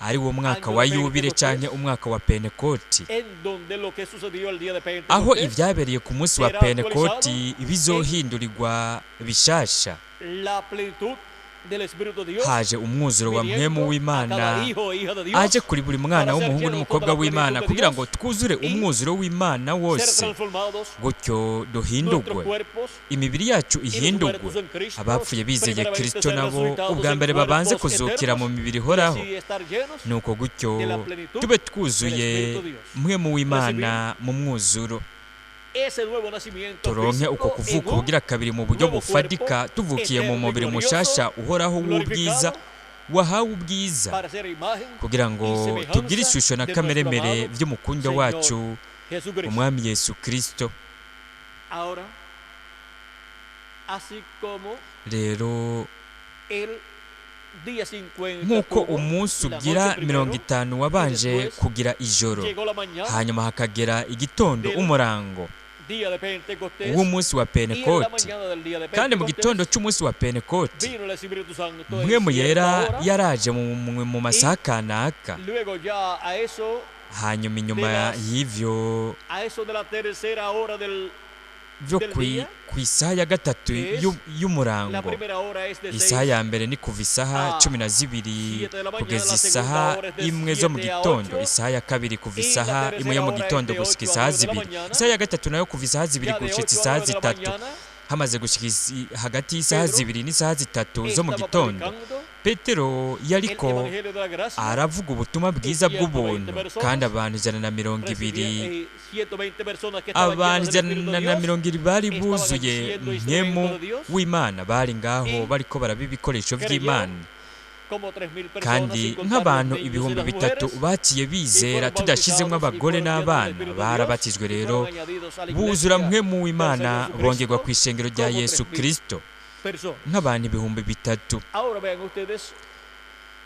ari wo mwaka año wa de yubile canke Pentecostés, umwaka wa Pentekoti, en donde lo que sucedió el día de aho Pentecostés ivyabereye ku munsi wa será Pentekoti actualizado en bizohindurirwa bishasha, la plenitud del Espíritu de Dios, haje umwuzuro wa Mpwemu viniendo a cada w'Imana hijo e hija de aje Dios kuri buri mwana para ser w'umuhungu llenos toda n'umukobwa la w'Imana, plenitud de kugira Dios ngo twuzure y umwuzuro w'Imana ser wose, transformados gutyo nuestros duhindurwe, cuerpos imibiri yacu y los ihindurwe. muertos en Cristo Abapfuye bizeye primeramente Kristo ser nabo resucitados ubwa en mbere babanze cuerpos kuzukira mu eternos mibiri y ihoraho, así estar llenos nuko gutyo de la plenitud tube del twuzuye Espíritu de Dios. Mpwemu w'Imana Recibir mu mwuzuro, ese nuevo nacimiento turonke uko físico en kuvuka un ubugira kabiri mu buryo nuevo bufatika, cuerpo tuvukiye mu eterno y mubiri glorioso, mushasha uhoraho w'ubwiza, glorificado wahawe ubwiza, para ser imagen kugira y ngo tugire semejanza ishusho na de nuestro kameremere amado vy'umukundwa Señor wacu Jesucristo. umwami Yesu Kristo. Ahora, así como Rero el día 50 Nk'uko tuvo umunsi la ugira noche mirongo primero, itanu wabanje después kugira ijoro, llegó la mañana hanyuma hakagera igitondo, del umurango día de Pentecostés, w'umunsi wa y en la Pentekoti. mañana del día de Kandi mu Pentecostés gitondo cy'umunsi wa Pentekoti, vino el Espíritu Santo en Mpwemu cierta Yera hora. yaraje mu masaha kanaka. Luego ya a eso, Hanyuma inyuma de las- y'ivyo a eso de la tercera hora del byo del día, ku isaha ya gatatu que es la y'umurango, primera hora es de isaha 6 ya mbere ni kuva isaha a 12 7 de la mañana, kugeza la segunda isaha hora es de 1 zo mu 7 a gitondo, 8, isaha ya kabiri kuva y la isaha 1 yo tercera mu hora es gitondo de gushika 8 a isaha 9 de la 2, mañana. isaha ya gatatu nayo kuva isaha 2 Ya de gushitsa 8 a isaha 9 de la 3. mañana, Hamaze gushika hagati y'isaha Pedro 2 n'isaha 3 zo mu estaba gitondo, predicando Petero el yariko evangelio de la gracia, aravuga ubutumwa bwiza y 120 bw'ubuntu, personas kandi abantu 120, recibían, 120 personas que estaban abantu llenas del Espíritu ijana de na Dios, mirongo ibiri bari estaban buzuye siendo Mpwemu instrumento de Dios, w'Imana, bari ngaho y bariko baraba ibikoresho creyeron vy'Imana, como 3.000 personas, kandi sin contar los nk'abantu niños y ibihumbi las bitatu mujeres, baciye y bizera, fueron tudashizemwo bautizados y abagore fueron llenos del n'abana, Espíritu de Dios barabatijwe y rero fueron añadidos a la buzura iglesia Mpwemu del w'Imana, Señor bongerwa Jesucristo ku ishengero rya como Yesu 3.000 Kristo personas. nk'abantu 3000. Ahora vean ustedes,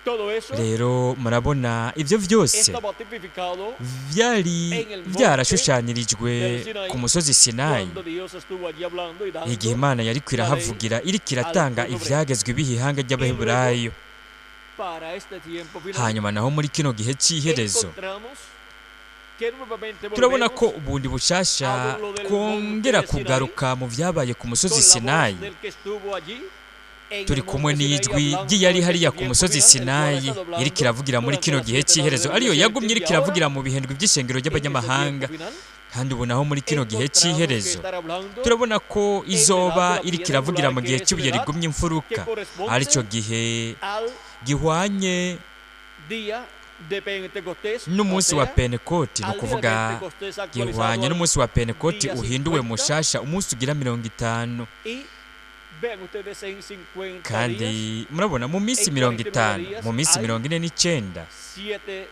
todo eso Rero murabona ivyo vyose estaba tipificado vyari en el monte vyarashushanirijwe del Sinaí, ku musozi Sinayi, cuando Dios estuvo allí hablando y dando igihe Imana yariko la ley irahavugira, iriko al iratanga pueblo hebreo. ivyagezwe biha ihanga Y luego, ry'Abaheburayo. para este tiempo final, Hanyuma naho muri kino gihe c'iherezo, encontramos que nuevamente turabona ko volvemos ubundi bushasha a lo del monte twongera de Sinaí, kugaruka mu vyabaye ku musozi con la voz Sinayi, del que estuvo allí en turi el kumwe monte Sinaí n'ijwi hablando ry'iyari en hariya este ku tiempo musozi final, el cual ha Sinayi, estado iriko hablando iravugira muri durante kino las gihe siete edades c'iherezo, de la ariyo iglesia yagumye gentil, iriko y ahora iravugira mu bihendwi vy'ishengero en este ry'abanyamahanga. tiempo final Kandi ubu naho muri kino gihe encontramos que c'iherezo, estar hablando turabona ko en la edad de izoba la iriko piedra iravugira angular, mu que gihe es una cy'ibuye edad rigumye que imfuruka, corresponde arico gihe al gihwanye día de Pentecostés, o n'umunsi wa sea, Pentekoti, ni al día de ukuvuga Pentecostés actualizado gihwanye al n'umunsi wa Pentekoti día uhinduwe 50. mushasha, umunsi ugira 50. Y vean ustedes, en 50 días, Kandi murabona mu minsi en mirongo 49 itanu, días mu minsi hay 49, 7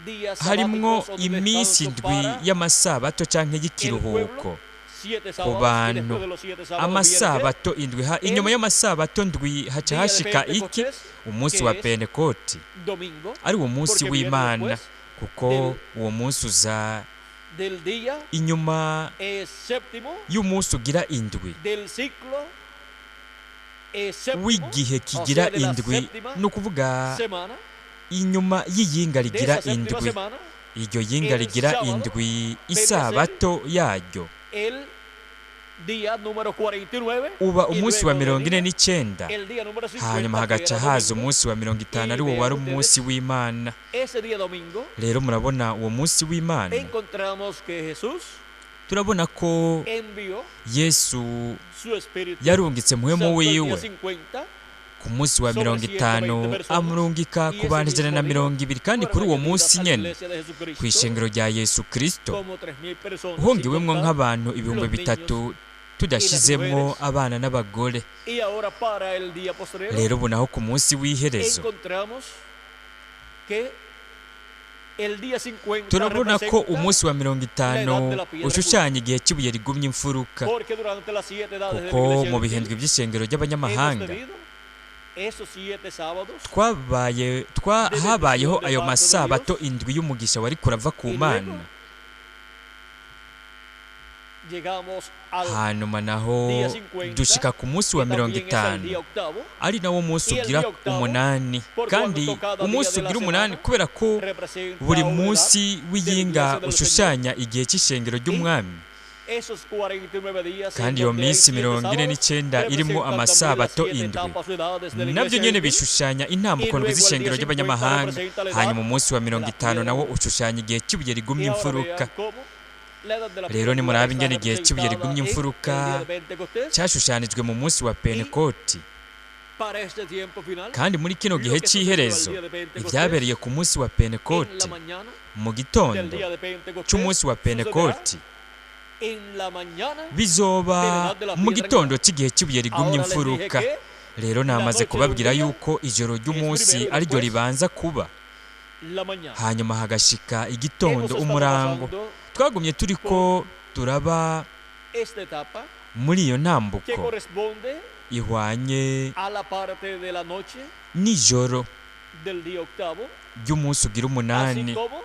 días harimwo sabáticos o de iminsi descanso indwi para y'amasabato canke el y'ikiruhuko pueblo, 7 ku sábados, y bantu, después de los 7 sábados viene ¿qué? amasabato indwi, inyuma El y'amasabato ndwi haca día de hashika iki? Pentecostés, Umunsi que wa es Pentekoti, domingo, ari wo munsi porque viene w'Imana, después kuko del uwo munsi uza del día inyuma séptimo y'umunsi ugira indwi, del ciclo séptimo, w'igihe o kigira sea, de la indwi, séptima ni ukuvuga semana, inyuma y'iyinga de rigira esa séptima indwi. semana, Iryo yinga el rigira sábado indwi, venía a ser isabato yaryo el día número 49 uba y umunsi wa luego mirongo ine venía n'icenda, el día número hanyuma 50, que hagaca era haza domingo. umunsi wa 50, Y ari wo vean wari ustedes, umunsi w'Imana. ese día domingo Rero murabona uwo munsi w'Imana, encontramos que Jesús turabona ko envió Yesu su Espíritu yarungitse Mpwemu Santo el día wiwe 50 ku munsi wa sobre mirongo itanu, 120 personas, amurungika y ku ese bantu ijana mismo na día mirongo ibiri, kandi fueron kuri uwo añadidas munsi a la nyene iglesia de Jesucristo ku ishengero rya Yesu Kristo como 3.000 personas, sin hongewemwo contar nk'abantu ibihumbi los niños bitatu, y las tudashizemwo mujeres. abana n'abagore. Y ahora para el día postrero Rero ubu naho ku munsi w'iherezo, encontramos que el día 50 turabona ko representa umunsi wa mirongo la edad itanu de la piedra ushushanya igihe cy'ibuye rigumye imfuruka, porque durante las siete edades de la kuko iglesia mu gentil bihindwi by'ishengero hemos ry'abanyamahanga tenido esos 7 sábados twabaye de habayeho bendición de ayo parte de masabato Dios, indwi y'umugisha wari kurava ku y luego Mana. llegamos al Hanyuma naho día 50, dushika ku munsi que wa mirongo también es el itanu, día octavo, ari nawo munsi y el ugira día octavo, umunani. por Kandi cuanto cada día umunsi de la ugira umunani semana kubera ko representa buri una edad munsi de la w'iyinga iglesia del Señor. ushushanya igihe cy'ishengero ry'umwami, Esos 49 días en kandi iyo donde hay minsi 7 mirongo ine sábados n'icenda irimo representan también las amasabato 7 indwi, etapas o edades de la nabyo iglesia nyene gentil, bishushanya y intambuko ndwi luego el día z'ishengero 50 ry'abanyamahanga. representa la edad Hanyuma umunsi wa de mirongo la itanu piedra nawo angular. ushushanya igihe cy'ibuye Y rigumye ahora imfuruka. vean cómo la edad de la Rero piedra angular nimuraba está ingene igihe cy'ibuye representada rigumye en el imfuruka día de Pentecostés, cyashushanijwe mu munsi wa y Pentekoti, para este tiempo final, kandi muri kino lo gihe que sucedió al cy'iherezo, día de Pentecostés, ibyabereye ku munsi wa en la Pentekoti mañana mu del gitondo día de Pentecostés, cy'umunsi wa sucederá Pentekoti en la mañana bizoba de la edad de la mu piedra gitondo angular. cy'igihe cy'ibuye rigumye Ahora les dije imfuruka. que Rero la namaze noche de un kubabwira día yuko ijoro es ry'umunsi primero y ariryo después ribanza kuba, la mañana. hanyuma hagashika Hemos igitondo, estado umurango. pasando Twagumye turiko por turaba esta etapa muri iyo que ntambuko corresponde Ihwanye a la parte de la noche nijoro del día octavo, ry'umunsi ugira así umunani, como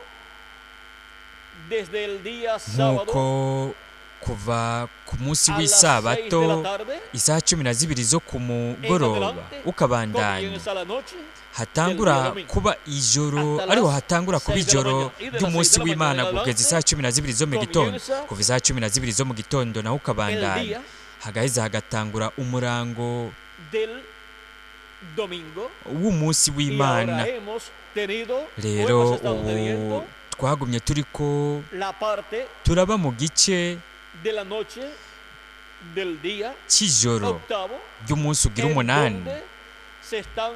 desde el día sábado nk'uko kuva ku munsi a las 6 de la w'isabato tarde isaha 12 zo ku mugoroba ukabandanya comienza la noche hatangura kuba ijoro, ariho hatangura kuba ijoro ry'umunsi w'Imana kugeza isaha 12 zo mu gitondo. Kuva isaha 12 zo mu gitondo naho el ukabandanya día hagaheza hagatangura umurango del domingo. w'umunsi Y w'Imana. ahora hemos tenido o Rero hemos estado ubu teniendo twagumye turiko la parte turaba mu gice de la noche del día cy'ijoro octavo, ry'umunsi ugira en umunani, donde se están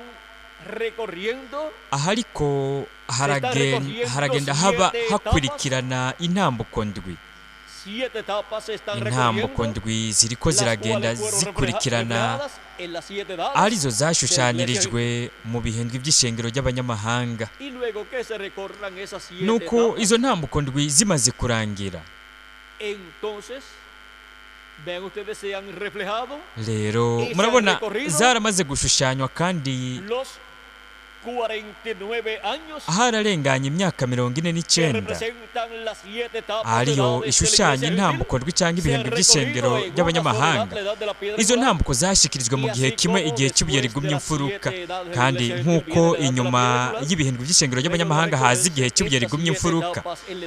recorriendo ahariko haragenda haba hakurikirana intambuko ndwi. siete etapas se están Intambuko recorriendo, ndwi ziriko las ziragenda cuales fueron zikurikirana, reflejadas en las siete edades arizo zashushanyirijwe mu bihindwi by'ishengero ry'abanyamahanga. y luego que se recorran esas siete Nuko etapas, izo ntambuko ndwi zimaze kurangira, entonces vean ustedes, se han reflejado rero murabona zaramaze gushushanywa kandi los 49 años hararenganye imyaka mirongo ine que n'icyenda representan las siete etapas ariyo edades de la ishushanya iglesia intambuko gentil, ndwi cyangwa se han ibihembwe by'ishengero recorrido en una sola edad, ry'abanyamahanga. la edad de la piedra Izo angular, ntambuko zashikirijwe mu gihe kimwe, igihe cy'ibuye rigumye imfuruka. Kandi nk'uko inyuma y'ibihindwe by'ishengero ry'abanyamahanga haza igihe cy'ibuye rigumye imfuruka,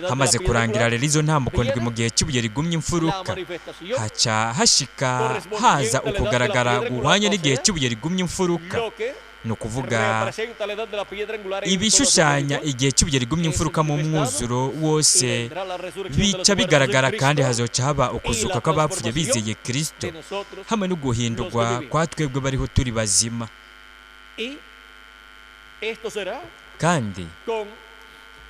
hamaze kurangira rero izo ntambuko ndwi mu gihe cy'ibuye rigumye la imfuruka, manifestación, haca hashika haza ukugaragara guhwanye n'igihe cy'ibuye rigumye imfuruka, lo que ni ukuvuga representa la edad de la piedra angular en toda su ibishushanya plenitud, igihe cy'ibuye rigumye imfuruka mu mwuzuro y wose vendrá la resurrección de los bica muertos en bigaragara, kandi Cristo hazoca haba ukuzuka kw'abapfuye bizeye Kristo de nosotros. hamwe no guhindurwa kwa twebwe bariho turi bazima. Y esto será Kandi con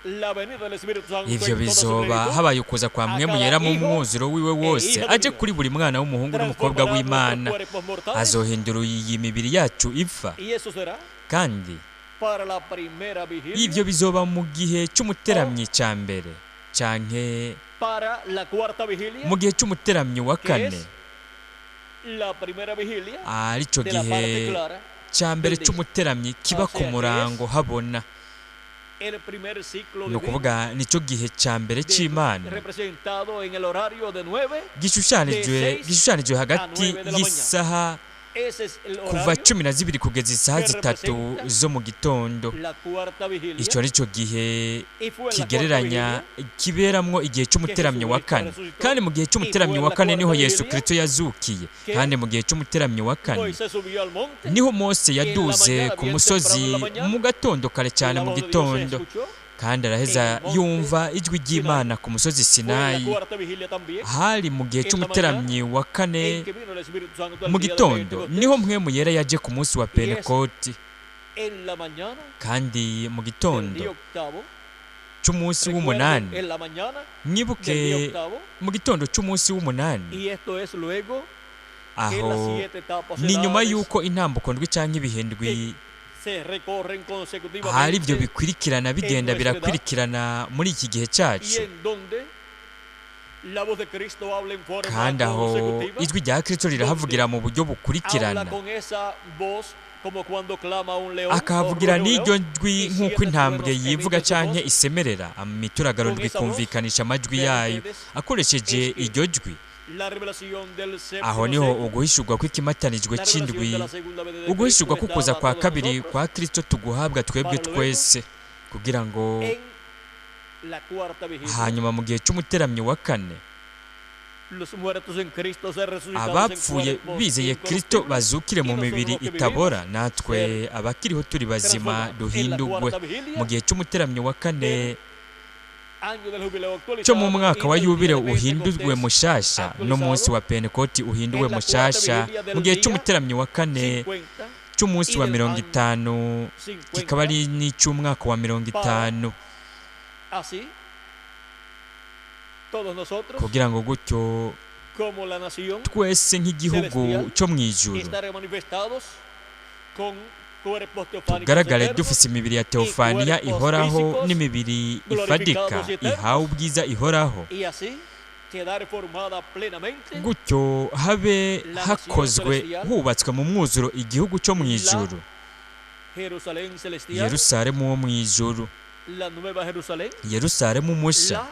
la venida del Espíritu Santo ivyo en toda su bizoba plenitud, habaye ukuza kwa Mpwemu Yera mu mwuzuro wiwe wose, aje kuri buri mwana w'umuhungu n'umukobwa transformará nuestros w'Imana, cuerpos mortales, azohindura iyi mibiri yacu ipfa. y eso será Kandi para la primera vigilia, ivyo bizoba mu gihe c'umuteramyi ca mbere canke para la cuarta vigilia, mu gihe c'umuteramyi wa kane, la primera vigilia arico de la parte gihe clara, ca mbere c'umuteramyi kiba ku murango habona. el primer ciclo Ni divino ukuvuga nico gihe ca mbere c'Imana representado en el horario de 9, gishushanijwe hagati y'isaha ese es el kuva horario 12 kugeza isaha 3 zo mu gitondo. la cuarta vigilia, Ico nico gihe y fue en la cuarta kigereranya vigilia kiberamwo igihe c'umuteramyi wa kane. Kandi mu gihe c'umuteramyi wa kane niho Yesu Kristo yazukiye. Kandi mu gihe c'umuteramyi wa kane Moisés subió al monte, niho Mose yaduze ku musozi mu gatondo kare cyane y la mu voz de Dios se gitondo, escuchó. kandi araheza yumva ijwi ry'Imana ku musozi Fue en la Sinayi. cuarta vigilia también Hari mu gihe c'umuteramyi wa kane en que vino el Espíritu Santo al mu día de gitondo, Pentecostés. niho Mpwemu Yera yaje ku munsi wa Pentekoti. En la mañana Kandi mu del gitondo día octavo, c'umunsi recuerden, w'umunani, en la mañana mwibuke del día octavo, mu gitondo c'umunsi w'umunani, y esto es luego que las aho siete etapas ni nyuma edades y'uko intambuko ndwi canke ibihindwi se recorren hari consecutivamente ibyo bikurikirana bigenda birakurikirana muri iki gihe y cyacu, en donde la voz de Cristo habla en forma kandi aho consecutiva, ijwi rya Kristo rirahavugira mu buryo habla bukurikirana, con esa voz como cuando clama un león o akahavugira ruge un n'iryo león, jwi nk'uko intambwe yivuga canke isemerera, imituragaro ndwi ikumvikanisha amajwi yayo akoresheje iryo jwi. la revelación del séptimo Aho niho sello, uguhishurwa kw'ikimatanijwe la c'indwi, revelación de la segunda venida de uguhishurwa Cristo k'ukuza está kwa a todos kabiri nosotros kwa Kristo tuguhabwa twebwe twese, kugira ngo en la cuarta vigilia hanyuma mu gihe c'umuteramyi wa kane los muertos en Cristo se resucitados en abapfuye cuerpos bizeye Kristo incorruptibles bazukire mu mibiri itabora, natwe abakiriho turi bazima transformados. En la duhindurwe cuarta vigilia mu gihe c'umuteramyi wa kane año del jubileo cyo mu actualizado mwaka y wa del día yubile de uhindurwe Pentecostés mushasha, n'umunsi wa Pentekoti uhinduwe mushasha, mu gihe c'umuteramyi wa kane 50 c'umunsi wa 50 kikaba 50 ari n'icy'umwaka wa 50, así todos nosotros kugira ngo gutyo como la nación twese nk'igihugu cyo mu ijuru estar manifestados con cuerpos teofánicos tugaragare eternos, dufise imibiri ya teofaniya ihoraho n'imibiri ifadika ihawe ubwiza ihoraho, y así Gutyo habe hakozwe hubatswe mu mwuzuro igihugu cyo mu ijuru, Yerusalemu wo mu ijuru, Yerusalemu musha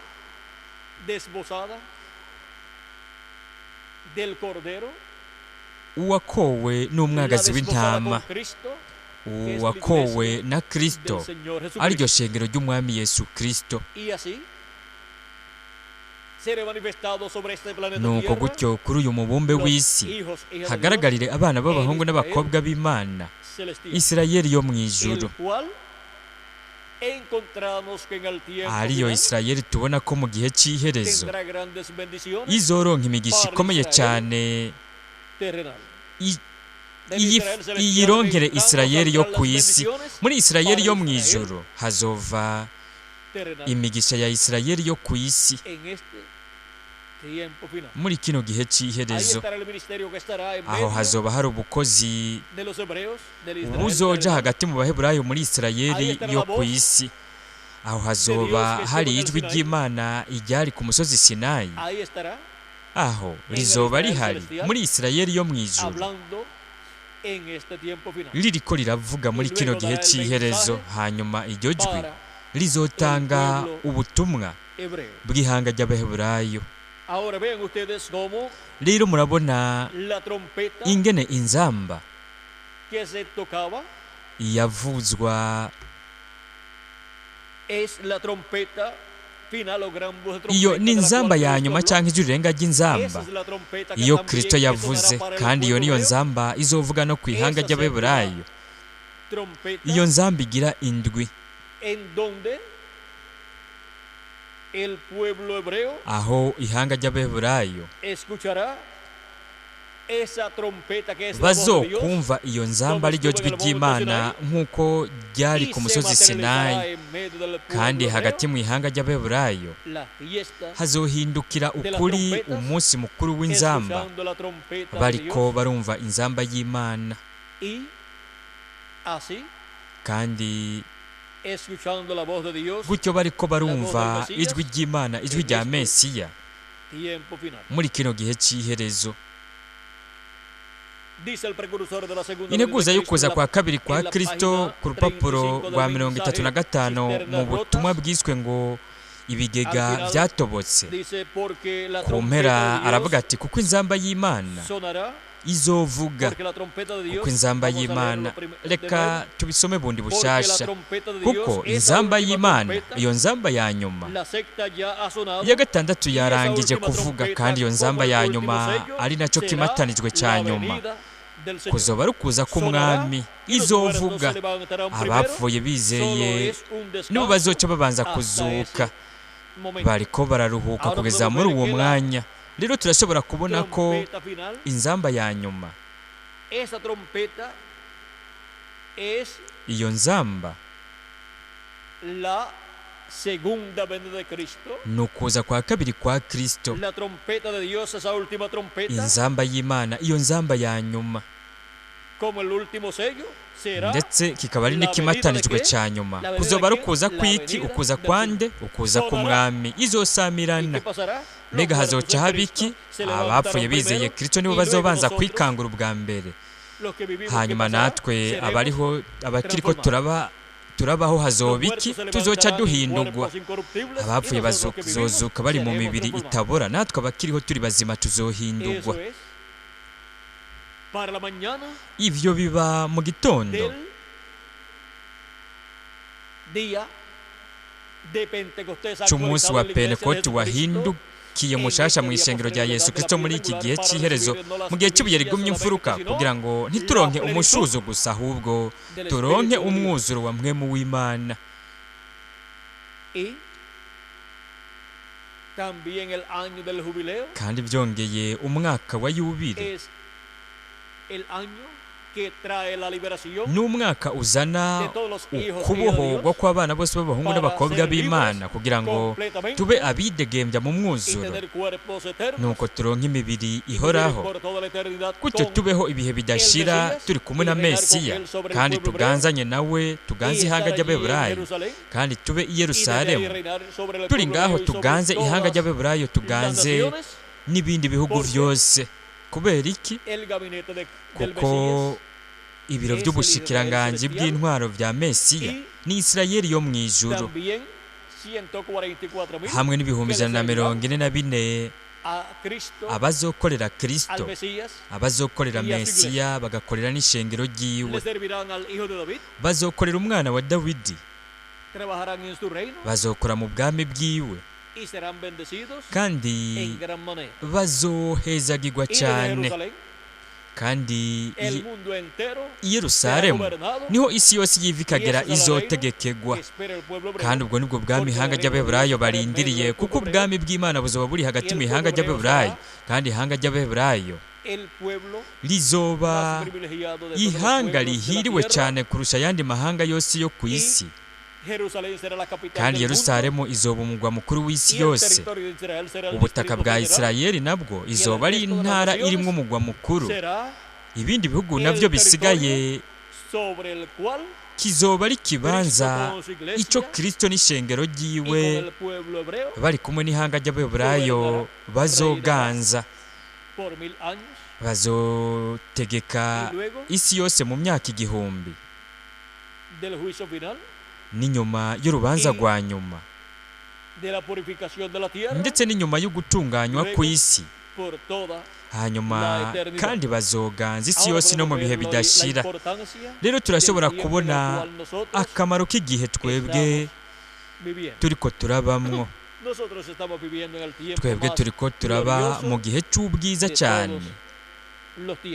uwakowe n'umwagazi w'intama, uwakowe na Kristo, ariryo shengero ry'umwami Yesu Kristo. Nuko gutyo kuri uyu mubumbe w'isi hagaragarire abana b'abahungu n'abakobwa b'Imana, Isirayeli yo mu ijuru, ariyo Isirayeli tubona ko mu gihe cy'iherezo izoronka imigisha ikomeye cyane, iyironkere Isirayeli yo ku isi. Muri Isirayeli yo mu ijuru hazova imigisha ya Isirayeli yo ku isi muri kino gihe cy'iherezo. Aho hazoba hari ubukozi buzoja hagati mu Baheburayo muri Isirayeli yo ku isi. Aho hazoba hari ijwi ry'Imana iryari ku musozi Sinayi, aho rizoba rihari muri Isirayeli yo mu ijuru, ririko riravuga muri kino gihe cy'iherezo. Hanyuma iryo jwi rizotanga ubutumwa bw'ihanga ry'Abaheburayo. Rero murabona ingene inzamba yavuzwa, iyo ni inzamba ya nyuma cyangwa ijwi rirenga ry'inzamba iyo Kristo yavuze, kandi iyo niyo nzamba izovuga no ku ihanga ry'Abaheburayo. Iyo nzamba igira indwi, aho ihanga ry'Abaheburayo bazokumva iyo nzamba ariryo jwi ry'Imana nk'uko ryari ku musozi Sinayi, kandi hagati mu ihanga ry'Abaheburayo hazohindukira ukuri umunsi mukuru w'inzamba, bariko barumva inzamba y'Imana, kandi gutyo bariko barumva ijwi ry'Imana, ijwi rya Mesiya muri kino gihe cy'iherezo. Integuza y'ukuza kwa kabiri kwa Kristo ku rupapuro rwa 35 mu butumwa bwiswe ngo ibigega byatobotse, ku mpera aravuga ati kuko inzamba y'Imana izovuga, kuko inzamba y'Imana. Reka tubisome bundi bushasha. Kuko inzamba y'Imana, iyo nzamba ya nyuma iya gatandatu yarangije kuvuga, kandi iyo nzamba ya nyuma ari nacyo kimatanijwe cya nyuma, kuzoba rukuza k'umwami, izovuga. Abapfuye bizeye nibo bazoca babanza kuzuka, bariko bararuhuka kugeza muri uwo mwanya. Rero turashobora kubona ko inzamba ya nyuma, iyo nzamba ni ukuza kwa kabiri kwa Kristo, inzamba y'Imana, iyo nzamba ya nyuma, ndetse kikaba ari n'ikimatanijwe cya nyuma. Kuzoba ari ukuza kw'iki? Ukuza kwande? Ukuza k'umwami. Izosamirana. Mbega hazoca haba iki? Abapfuye bizeye Kristo nibo bazobanza kwikangura ubwa mbere, hanyuma natwe abariho abakiriko turabaho hazoba iki? Tuzoca duhindurwa. Abapfuye bazozuka bari mu mibiri itabora, natwe abakiriho turi bazima tuzohindurwa. Ivyo biba mu gitondo cy'umunsi wa Pentekote wahindukiye mushasha mu ishengero rya Yesu Kristo muri iki gihe cy'iherezo, mu gihe cy'ibuye rigumye imfuruka, kugira ngo ntituronke umushuzo gusa, ahubwo turonke umwuzuro wa mpwemu w'Imana. Kandi byongeye umwaka wa yubile Ni umwaka uzana ukubohorwa kw'abana bose b'abahungu n'abakobwa b'Imana, kugira ngo tube abidegembya mu mwuzuro, nuko turonke imibiri ihoraho, gutyo tubeho ibihe bidashira turi kumwe na Mesiya, kandi tuganzanye nawe, tuganze ihanga ry'Abeburayo, kandi tube i Yerusalemu turi ngaho, tuganze ihanga ry'Abeburayo, tuganze n'ibindi bihugu byose. Kubera iki? Kuko ibiro by'ubushikiranganji bw'intwaro bya Mesiya ni Isirayeli yo mu ijuru, hamwe n'144,000 abazokorera Kristo, abazokorera Mesiya, bagakorera n'ishengero ryiwe, bazokorera umwana wa Dawidi, bazokora mu bwami bwiwe, kandi bazohezagirwa cyane. Kandi i Yerusalemu niho isi yose yiva ikagera izotegekegwa. Kandi ubwo nibwo bwami ihanga ry'Abeburayo barindiriye, kuko ubwami bw'Imana buzoba buri hagati mu ihanga ry'Abeburayo, kandi ihanga ry'Abeburayo rizoba ihanga rihiriwe cyane kurusha ayandi mahanga yose yo ku isi. Kandi Yerusalemu izoba umugwa mukuru w'isi yose. Ubutaka bwa Isirayeli nabwo izoba ari intara irimo umugwa mukuru. Ibindi bihugu nabyo bisigaye kizoba ari ikibanza icyo Kristo n'ishengero ryiwe bari kumwe n'ihanga ry'Abeburayo bazoganza, bazotegeka isi yose mu myaka 1000, n'inyuma y'urubanza rwa nyuma, ndetse n'inyuma yo gutunganywa ku isi. Hanyuma kandi bazoganza isi yose no mu bihe bidashira. Rero turashobora kubona akamaro k'igihe twebwe turiko turabamwo. Twebwe turiko turaba mu gihe cy'ubwiza cyane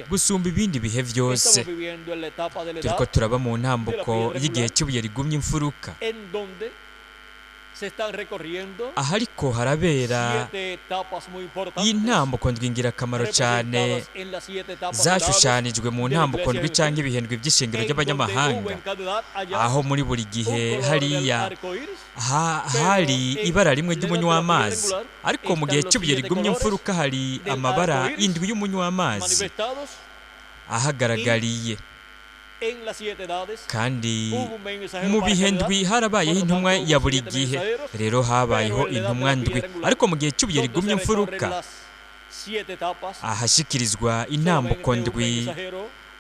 gusumba ibindi bihe byose. Turiko turaba mu ntambuko y'igihe cy'ibuye rigumye imfuruka, ahariko harabera y'intambuko ndwi ingirakamaro cyane zashushanijwe mu ntambuko ndwi cyangwa ibihendwi by'ishingiro ry'abanyamahanga, aho muri buri gihe hariya hari ibara rimwe ry'umunywa w'amazi, ariko mu gihe cy'ibuye rigumye imfuruka hari amabara indwi y'umunywa w'amazi ahagaragariye. Kandi mu bihe ndwi harabayeho intumwa ya buri gihe. Rero habayeho intumwa ndwi, ariko mu gihe cy'ibuye rigumye imfuruka ahashyikirizwa intambuko ndwi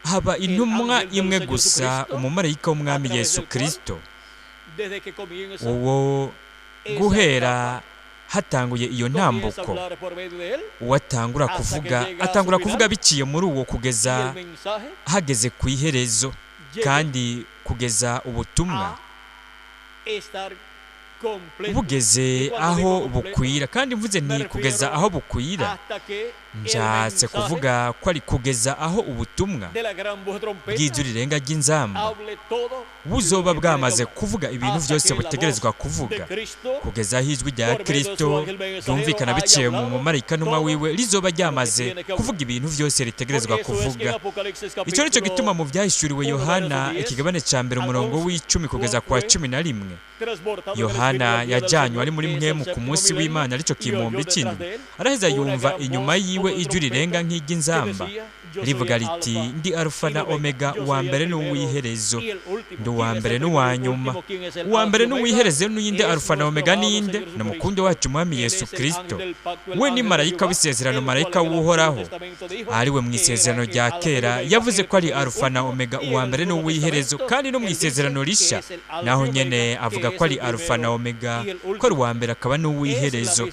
haba intumwa imwe gusa, umumarayika w'umwami Yesu Kristo, uwo guhera hatanguye iyo ntambuko uwatangura kuvuga atangura kuvuga biciye muri uwo kugeza hageze ku iherezo, kandi kugeza ubutumwa bugeze aho bukwira. Kandi mvuze nti kugeza aho bukwira, nshatse kuvuga ko ari kugeza aho ubutumwa bw'ijwi rirenga ry'inzamba buzoba bwamaze kuvuga ibintu byose butegerezwa kuvuga, kugeza aho ijwi rya Kristo ryumvikana biciye mu mumarayika ntumwa wiwe rizoba ryamaze kuvuga ibintu byose ritegerezwa kuvuga. Icyo nicyo gituma mu byahishuriwe Yohana ikigabane cya 1 umurongo w'10 kugeza kwa 11, Yohana yajyanywe ari muri mwemu ku munsi w'Imana, aricyo kimombe cy'indwi, araheza yumva inyuma yiwe ijwi rirenga nk'iry'inzamba rivuga riti: ndi Alufa na Omega, uwa mbere n'uw'iherezo, ndi uwa mbere n'uwa nyuma. Uwa mbere n'uw'iherezo n'iyinde? Alufa na Omega n'iyinde? Ni umukundi wacu Umwami Yesu Kristo. We ni marayika w'isezerano, marayika w'Uhoraho, ari we mu isezerano rya kera yavuze ko ari Alufa na Omega, uwa mbere n'uw'iherezo, kandi no mu isezerano rishya naho nyene avuga ko ari Alufa na Omega, ko ari uwa mbere akaba n'uw'iherezo.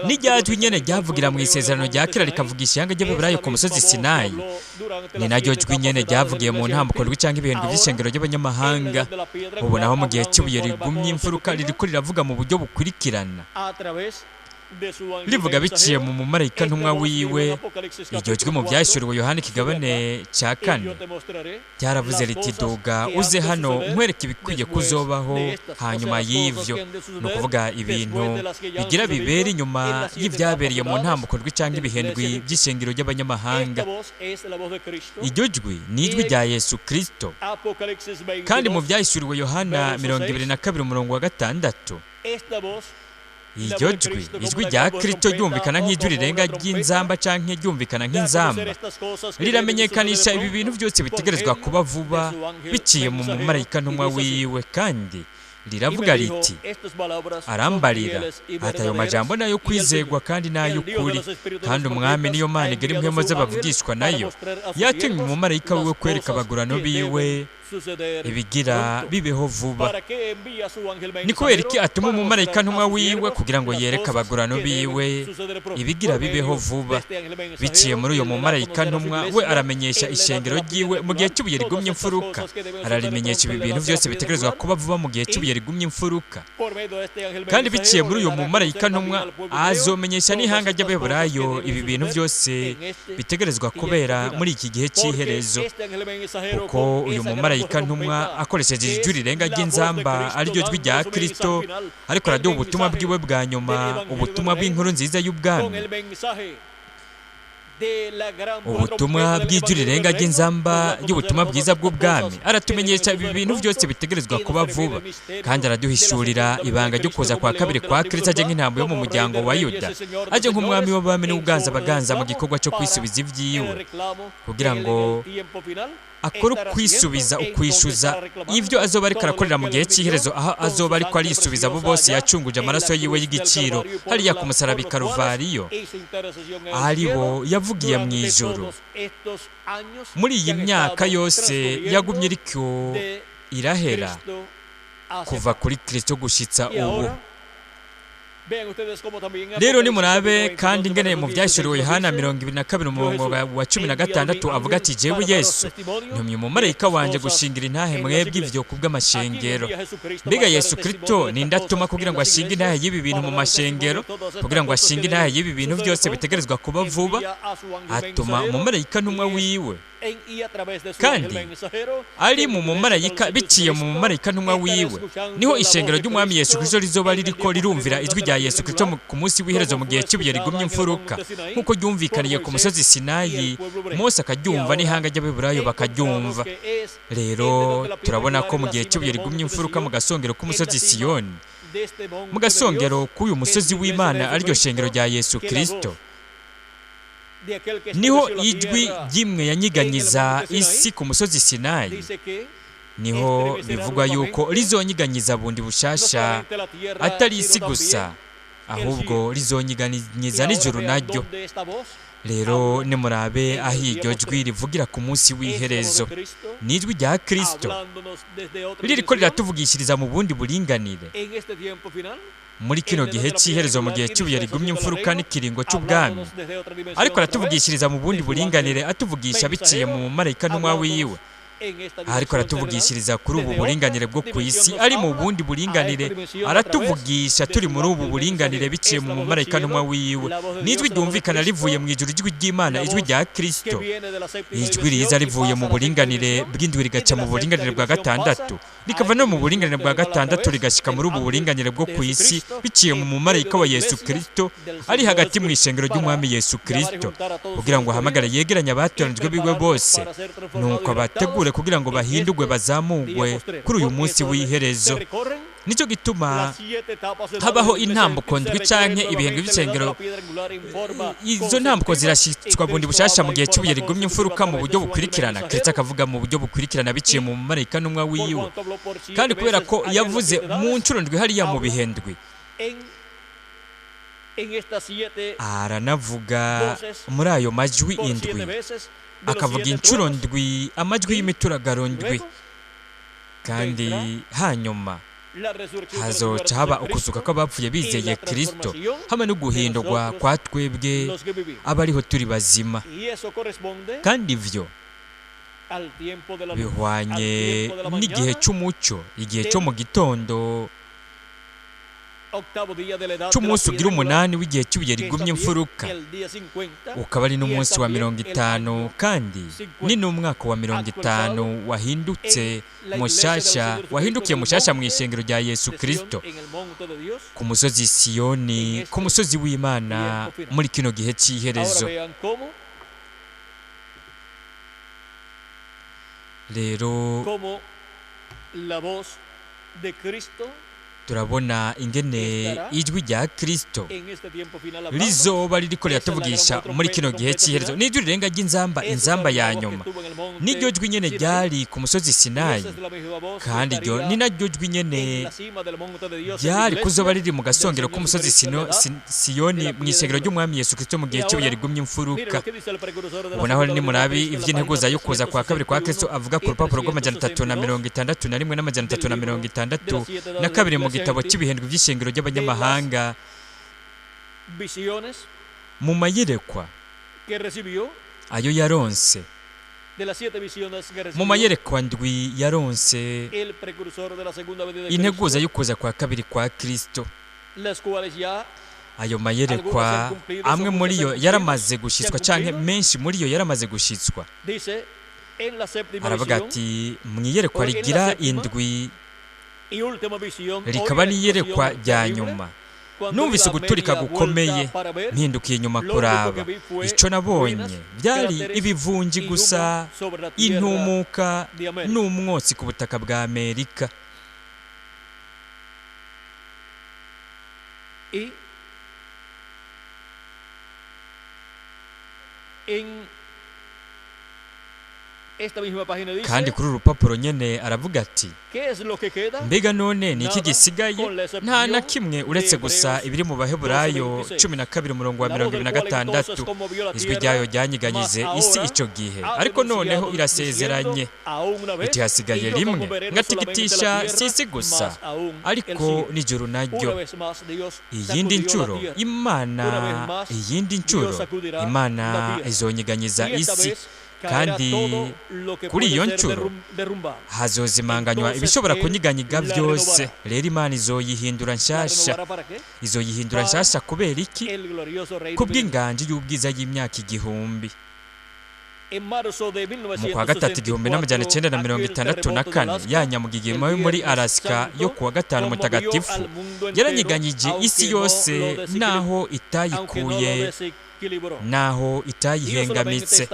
N'iryajwi nyene ryavugira mu isezerano rya kera rikavugisha ihanga ry'Abeburayo ku musozi Sinayi, ni naryo jwi nyene ryavugiye mu ntambuko ndwi cyangwa ibihindwi by'ishengero ry'abanyamahanga. Ubu naho mu gihe cy'ibuye rigumye imfuruka ririko riravuga mu buryo bukurikirana Rivuga biciye mu mumarayika ntumwa wiwe. Iryo jwi mu Byahishuriwe Yohani ikigabane cya 4 ryaravuze riti: "Duga uze hano nkwereke ibikwiye kuzobaho hanyuma y'ivyo." Ni ukuvuga ibintu bigira bibera inyuma y'ibyabereye mu ntambuko ndwi cyangwa ibihendwi by'ishengero ry'abanyamahanga. Iryo jwi ni ijwi rya Yesu Kristo. Kandi mu Byahishuriwe Yohana 22 umurongo wa 6, iryo jwi, ijwi rya Kristo ryumvikana nk'ijwi rirenga ry'inzamba canke ryumvikana nk'inzamba, riramenyekanisha ibi bintu byose bitegerezwa kuba vuba biciye mu mumarayika ntumwa wiwe. Kandi riravuga riti, arambarira ati: "Ayo majambo nayo kwizegwa kandi n'ay'ukuri, kandi Umwami niyo Mana igera impwemu z'abavugishwa nayo yatumye umumarayika wiwe kwereka abagurano biwe ibigira bibeho vuba." Ni kubera iki atuma umumarayika ntumwa wiwe? Kugira ngo yereke abagurano biwe ibigira bibeho vuba. Biciye muri uyu mumarayika ntumwa we, aramenyesha ishengero ryiwe mu gihe cy'ibuye rigumye imfuruka. Ararimenyesha ibi bintu byose bitegerezwa kuba vuba mu gihe cy'ibuye rigumye imfuruka. Kandi biciye muri uyu mumarayika ntumwa, azomenyesha n'ihanga ry'Abaheburayo ibi bintu byose bitegerezwa kubera muri iki gihe cy'iherezo, kuko uyu mumarayika ntumwa akoresheje ijwi rirenga ry'inzamba, ariryo jwi rya Kristo, ariko araduha ubutumwa bwiwe bwa nyuma, ubutumwa bw'inkuru nziza y'ubwami, ubutumwa bw'ijwi rirenga ry'inzamba ry'ubutumwa bwiza bw'ubwami. Aratumenyesha ibi bintu byose bitegerezwa kuba vuba, kandi araduhishurira ibanga ryo kuza kwa kabiri kwa Kristo, aje nk'intambwe yo mu muryango wa Yuda, aje nk'umwami w'abami n'uganza abaganza mu gikorwa cyo kwisubiza ibyiwe, kugira ngo akore ukwisubiza, ukwishyuza ibyo azoba ariko arakorera mu gihe cy'iherezo, aho azoba ariko arisubiza abo bose yacunguje amaraso yiwe y'igiciro hariya ku musaraba i Karuvariyo, aribo yavugiye mu ijuru. Muri iyi myaka yose yagumye ariko irahera kuva kuri Kristo gushyitsa ubu. Rero nimurabe kandi ingene mu Byahishuriwe Yohana 22 umurongo wa 16 avuga ati: "Jewe Yesu ntumye umumarayika wanje gushingira intahe mwebwe ivyo kubw'amashengero." Mbega Yesu Kristo ninde atuma kugira ngo ashinge intahe y'ibi bintu mu mashengero, kugira ngo ashinge intahe y'ibi bintu byose bitegerezwa kuba vuba? Atuma umumarayika ntumwa wiwe, kandi ari mu mumarayika, biciye mu mumarayika ntumwa wiwe, niho ishengero ry'Umwami Yesu Kristo rizoba ririko rirumvira ijwi rya Yesu Kristo ku munsi w'iherezo mu gihe cy'ibuye rigumye imfuruka, nk'uko ryumvikaniye ku musozi Sinayi, Mose akaryumva n'ihanga ry'Abeburayo bakaryumva. Rero turabona ko mu gihe cy'ibuye rigumye imfuruka, mu gasongero k'umusozi Siyoni, mu gasongero k'uyu musozi w'Imana, ariryo shengero rya Yesu Kristo, niho ijwi ry'imwe yanyiganyiza isi ku musozi Sinayi, niho bivugwa yuko rizonyiganyiza bundi bushasha, atari isi gusa, ahubwo rizonyiganyiza n'ijuru naryo. Rero nimurabe aho iryo jwi rivugira ku munsi w'iherezo. Ni ijwi rya Kristo ririko riratuvugishiriza mu bundi buringanire muri kino gihe cy'iherezo, mu gihe cy'ibuye rigumye imfuruka n'ikiringo cy'ubwami. Ariko aratuvugishiriza mu bundi buringanire, atuvugisha biciye mu mumarayika ntumwa wiwe. Ariko aratuvugishiriza kuri ubu buringanire bwo ku isi, ari mu bundi buringanire, aratuvugisha turi muri ubu buringanire biciye mu mumarayika ntumwa wiwe. N'ijwi ryumvikana rivuye mu ijuru, ijwi ry'Imana, ijwi rya Kristo, ijwi riza rivuye mu buringanire bw'indwi, rigaca mu buringanire bwa gatandatu, rikava no mu buringanire bwa gatandatu rigashyika muri ubu buringanire bwo ku isi biciye mu mumarayika wa Yesu Kristo ari hagati mu ishengero ry'Umwami Yesu Kristo, kugira ngo ahamagare yegeranye abatoranijwe biwe bose, nuko abategure kugira ngo bahindurwe, bazamugwe kuri uyu munsi w'iherezo. Nicyo gituma habaho intambuko ndwi canke ibihembwe by'ishengero. Izo ntambuko zirashyitswa bundi bushasha mu gihe cy'ibuye rigumye imfuruka mu buryo bukurikirana. Kristo akavuga mu buryo bukurikirana biciye mu mumarayika ntumwa wiwe. Kandi kubera ko yavuze mu nshuro ndwi hariya mu bihendwi, aranavuga muri ayo majwi indwi, akavuga inshuro ndwi, amajwi y'imituragaro ndwi. Kandi hanyuma hazoca haba ukuzuka kw'abapfuye bizeye Kristo, hamwe no guhindurwa kwa twebwe abariho turi bazima. Kandi ivyo bihwanye n'igihe cy'umucyo, igihe cyo mu gitondo. C'umunsi ugira umunani w'igihe cy'ibuye rigumye imfuruka, ukaba ari n'umunsi wa 50, kandi ni n'umwaka wa 50 wahindutse mushasha, wahindukiye mushasha mu ishengero rya Yesu Kristo ku musozi Siyoni, ku musozi w'Imana, muri kino gihe cy'iherezo. Rero turabona ingene ijwi rya Kristo rizoba ririko riratuvugisha muri kino gihe cy'iherezo. N'ijwi rirenga ry'inzamba, inzamba ya nyuma, n'iryo jwi nyene ryari ku musozi Sinayi, kandi iryo ni naryo jwi nyene ryari kuzoba riri mu gasongero k'umusozi Siyoni mu ishengero ry'Umwami Yesu Kristo mu gihe cy'ibuye rigumye imfuruka. Ubu naho ni murabi ivy'integuza yo kuza kwa kabiri kwa Kristo avuga ku rupapuro rw'361 n'362 mu gitabo cy'ibihindwe by'ishengero ry'abanyamahanga mu mayerekwa ayo yaronse, mu mayerekwa ndwi yaronse integuza yo kuza kwa kabiri kwa Kristo. Ayo mayerekwa amwe muri yo yaramaze gushitswa, canke menshi muri yo yaramaze gushitswa. Aravuga ati mu iyerekwa rigira indwi, rikaba n'iyerekwa rya nyuma, numvise uguturika gukomeye, mpindukiye inyuma kuraba, icyo nabonye byari ibivunji gusa, intumuka n'umwotsi ku butaka bwa Amerika. Kandi kuri uru rupapuro nyene aravuga ati mbega none ni iki gisigaye? Nta na kimwe uretse gusa ibiri mu Baheburayo 12 umurongo wa 26. Ijwi ryayo ryanyiganyize isi ico gihe, ariko noneho irasezeranye iti hasigaye rimwe ngatigitisha si isi gusa, ariko n'ijuru naryo. Iyindi ncuro Imana, iyindi ncuro Imana izonyiganyiza isi, kandi kuri iyo ncuro hazozimanganywa ibishobora kunyiganyiga byose. Rero Imana izoyihindura nshasha. Izoyihindura nshasha kubera iki? Kubw'inganji y'ubwiza y'imyaka 1000. Mu kwa gatatu 1964, ya nyamugigima yo muri Alaska yo kuwa gatanu mutagatifu yaranyiganyije isi yose, naho itayikuye, naho itayihengamitse.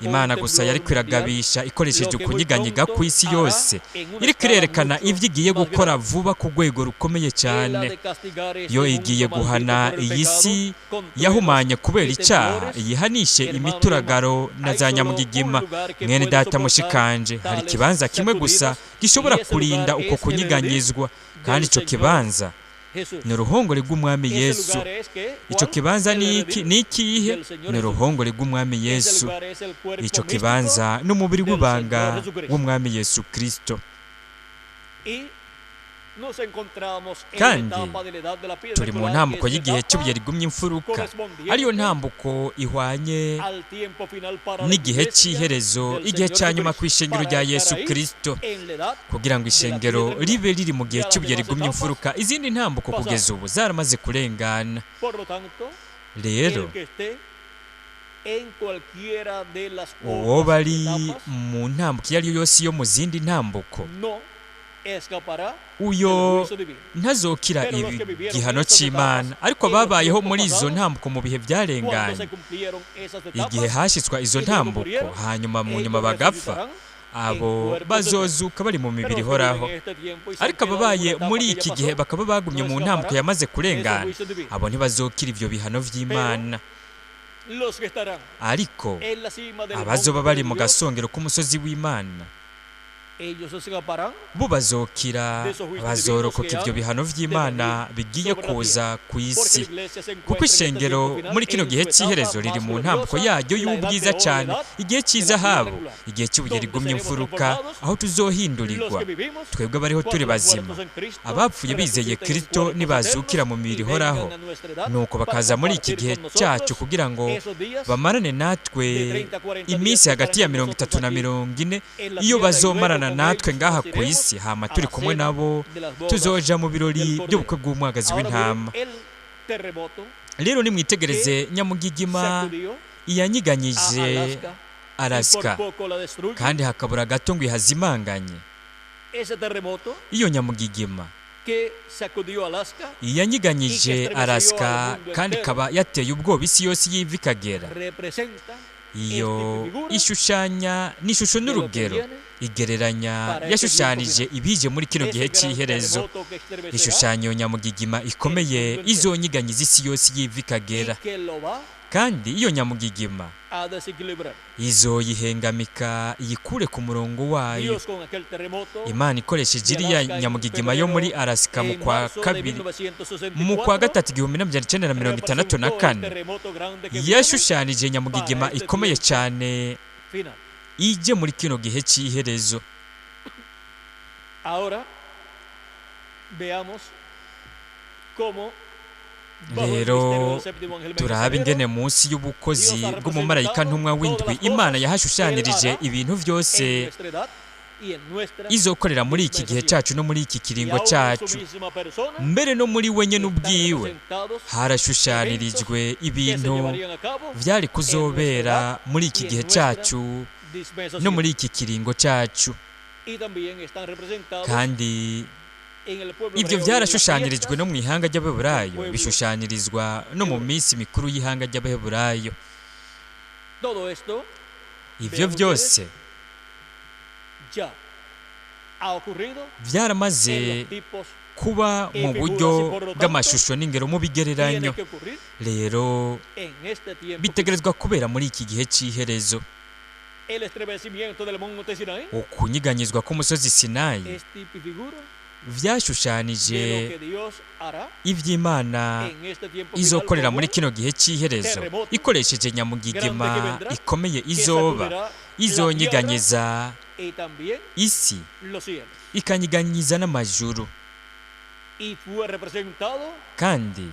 Imana gusa yari kwiragabisha ikoresheje ukunyiganyiga ku isi yose, iriko irerekana ivyo igiye gukora vuba ku rwego rukomeye cyane. Yo igiye guhana iyi si yahumanye kubera icyaha, iyihanishe imituragaro na za nyamugigima. Mwene data mushikanje, hari ikibanza kimwe gusa gishobora kurinda uko kunyiganyizwa, kandi ico kibanza ni uruhongore rw'Umwami Yesu. Ico kibanza ni iki? Ni ikihe? Ni uruhongore rw'Umwami Yesu. Ico kibanza ni umubiri w'ibanga w'Umwami Yesu Kristo. Kandi turi mu ntambuko y'igihe cy'ibuye rigumye imfuruka, ariyo ntambuko ihwanye n'igihe cy'iherezo, igihe cya nyuma ku ishengero rya Yesu Kristo, kugira ngo ishengero ribe riri mu gihe cy'ibuye rigumye imfuruka. Izindi ntambuko kugeza ubu zaramaze kurengana. Rero uwo bari mu ntambuko iyo ari yo yose yo mu zindi ntambuko, uyo ntazokira igihano cy'Imana. Ariko babayeho muri izo ntambuko mu bihe byarenganye, igihe hashyitswa izo ntambuko, hanyuma mu nyuma bagapfa, abo bazozuka bari mu mibiri ihoraho. Ariko ababaye muri iki gihe bakaba bagumye mu ntambuko yamaze kurengana, abo ntibazokira ibyo bihano vy'Imana. Ariko abazoba bari mu gasongero k'umusozi w'Imana, bo bazokira, bazorokoka ibyo bihano vy'Imana bigiye kuza ku isi, kuko ishengero muri kino gihe cy'iherezo riri mu ntambuko yaryo y'ubwiza cyane, igihe cy'izahabu, igihe cy'ibuye rigumye imfuruka, aho tuzohindurirwa twebwe abariho turi bazima. Abapfuye bizeye Kristo nibazukira mu mibiri ihoraho, nuko bakaza muri iki gihe cyacu kugira ngo bamarane natwe iminsi hagati ya 30 na 40, iyo bazomarana bazogumana natwe ngaha ku isi, hama turi kumwe nabo tuzoja mu birori by'ubukwe bw'umwagazi w'intama. Rero nimwitegereze nyamugigima iyanyiganyije Alaska kandi hakabura gato ngo ihazimanganye. Iyo nyamugigima iyanyiganyije Alaska kandi ikaba yateye ubwoba isi yose y'iva ikagera, iyo ishushanya n'ishusho n'urugero igereranya yashushanije ibije muri kino gihe cy'iherezo. Ishushanya iyo nyamugigima ikomeye izonyiganyiza isi yose y'iva ikagera, kandi iyo nyamugigima izoyihengamika iyikure ku murongo wayo. Imana ikoresheje iriya nyamugigima yo muri Alaska mu kwa kabiri, mu kwa gatatu 1964, yashushanije nyamugigima ikomeye cyane ije muri kino gihe cy'iherezo. Rero turabe ingene munsi y'ubukozi bw'umumarayika ntumwa w'indwi Imana yahashushanirije ibintu byose izokorera muri iki gihe cyacu no muri iki kiringo cyacu. Mbere no muri we nyene ubwiwe harashushanirijwe ibintu vyari kuzobera muri iki gihe cyacu no muri iki kiringo cyacu, kandi ibyo byarashushanirijwe no mu ihanga ry'Abaheburayo, bishushanirizwa no mu minsi mikuru y'ihanga ry'Abaheburayo. Ibyo byose byaramaze kuba mu buryo bw'amashusho n'ingero mu bigereranyo. Rero bitegerezwa kubera muri iki gihe cy'iherezo. Ukunyiganyizwa k'umusozi Sinayi vyashushanije ivy'Imana izokorera muri kino gihe cy'iherezo ikoresheje nyamugigima ikomeye izoba izonyiganyiza isi ikanyiganyiza n'amajuru. Kandi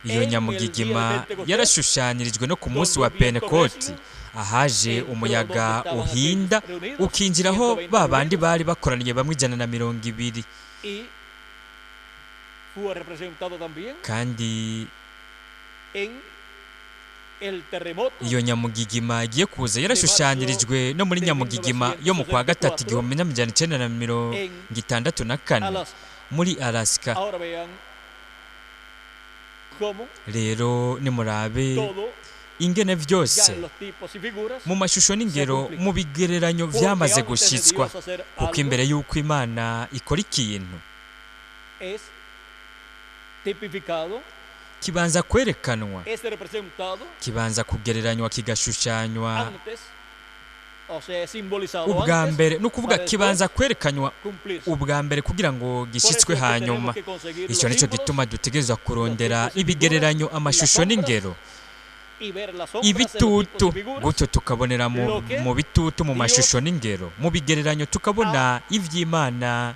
iyo nyamugigima yarashushanirijwe no ku munsi wa Pentekoti, ahaje umuyaga uhinda ukinjiraho ba bandi bari bakoraniye bamwe 120. Kandi iyo nyamugigima igiye kuza yarashushanirijwe no muri nyamugigima yo mu kwa gatatu 1964 muri Alaska. Rero nimurabe ingene vyose mu mashusho n'ingero mu bigereranyo vyamaze gushitswa, kuko imbere y'uko Imana ikora ikintu kibanza kwerekanwa, kibanza kugereranywa, kigashushanywa ubwa mbere, ni ukuvuga kibanza kwerekanywa ubwa mbere kugira ngo gishyitswe hanyuma. Icyo nicyo gituma dutegerezwa kurondera ibigereranyo, amashusho n'ingero, ibitutu, gutyo tukabonera mu bitutu, mu mashusho n'ingero, mu bigereranyo, tukabona ivy'Imana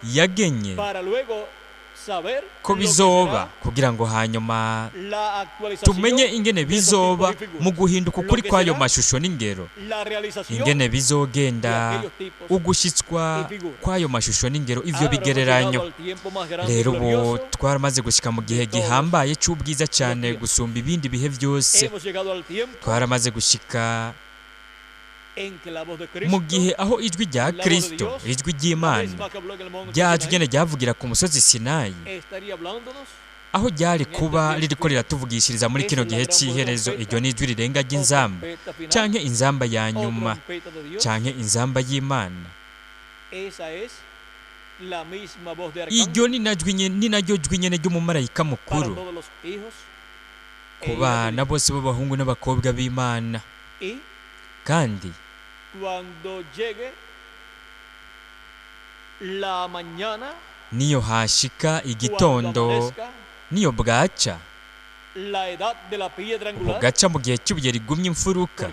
yagenye ko bizoba, kugira ngo hanyuma tumenye ingene bizoba mu guhinduka ukuri kw'ayo mashusho n'ingero, ingene bizogenda ugushyitswa kw'ayo mashusho n'ingero, ivyo bigereranyo. Rero ubu twaramaze gushyika mu gihe gihambaye c'ubwiza cyane gusumba ibindi bihe byose. Twaramaze gushyika mu gihe aho ijwi rya Kristo, ijwi ry'Imana ryaje nyene ryavugira ku musozi Sinayi, aho ryari kuba ririko riratuvugishiriza muri kino gihe cy'iherezo. Iryo ni ijwi rirenga ry'inzamba, canke inzamba ya nyuma, canke inzamba y'Imana. Iryo ni naryo jwi nyene ry'umumarayika mukuru ku bana bose b'abahungu n'abakobwa b'Imana. Kandi niyo hashika igitondo, niyo bwaca, Bugaca mu gihe cy'ibuye rigumye imfuruka,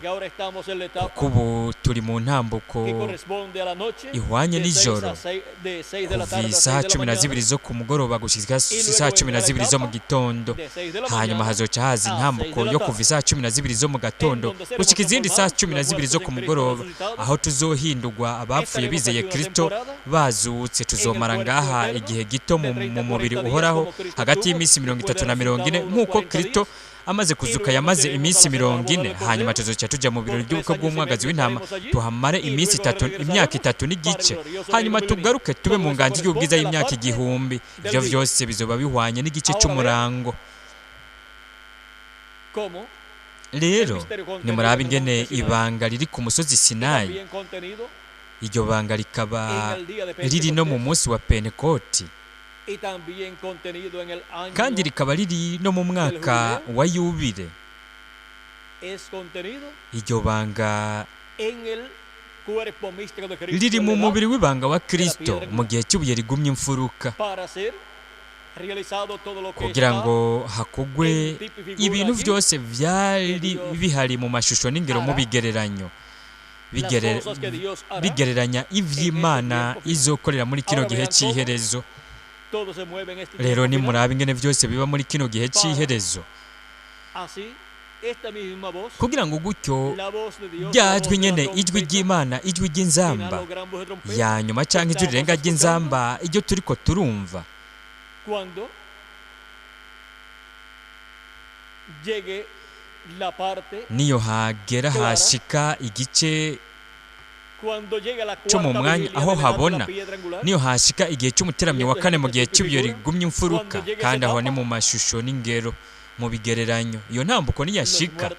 kuko ubu turi mu ntambuko ihwanye n'ijoro, kuva isaha 12 zo ku mugoroba gushyika isaha 12 zo mu gitondo. Hanyuma hazoca haza intambuko yo kuva isaha 12 zo mu gatondo gushyika izindi saha 12 zo ku mugoroba, aho tuzohindurwa abapfuye bizeye Kristo bazutse. Tuzomara ngaha igihe gito mu mubiri uhoraho, hagati y'iminsi 30 na 40, nk'uko Kristo amaze kuzuka yamaze iminsi 40. Hanyuma tuzoca tujya mu birori by'ubukwe bw'umwagazi w'intama, tuhamare iminsi 3, imyaka 3 n'igice. Hanyuma tugaruke tube mu nganji y'ubwiza y'imyaka 1000. Ibyo byose bizoba bihwanye n'igice cy'umurango. Rero nimurabe ingene ibanga riri ku musozi Sinayi, iryo banga rikaba riri no mu munsi wa Pentekoti, kandi rikaba riri no mu mwaka wa Yubile. Iryo banga riri mu mubiri w'ibanga wa Kristo mu gihe cy'ibuye rigumye imfuruka, kugira ngo hakugwe ibintu byose byari bihari mu mashusho n'ingero mu bigereranyo, bigereranya iby'Imana izokorera muri kino gihe cy'iherezo. Rero nimuraba ingene byose biba muri kino gihe cy'iherezo, kugira ngo gutyo ryajwi nyene, ijwi ry'Imana, ijwi ry'inzamba ya nyuma cyangwa ijwi rirenga ry'inzamba, iryo turiko turumva, niyo hagera hashika igice cyo mu mwanya aho habona, niyo hashika igihe cy'umuteramyi wa kane mu gihe cy'ibuye rigumye imfuruka, kandi aho ni mu mashusho n'ingero mu bigereranyo. Iyo ntambuko niyashika,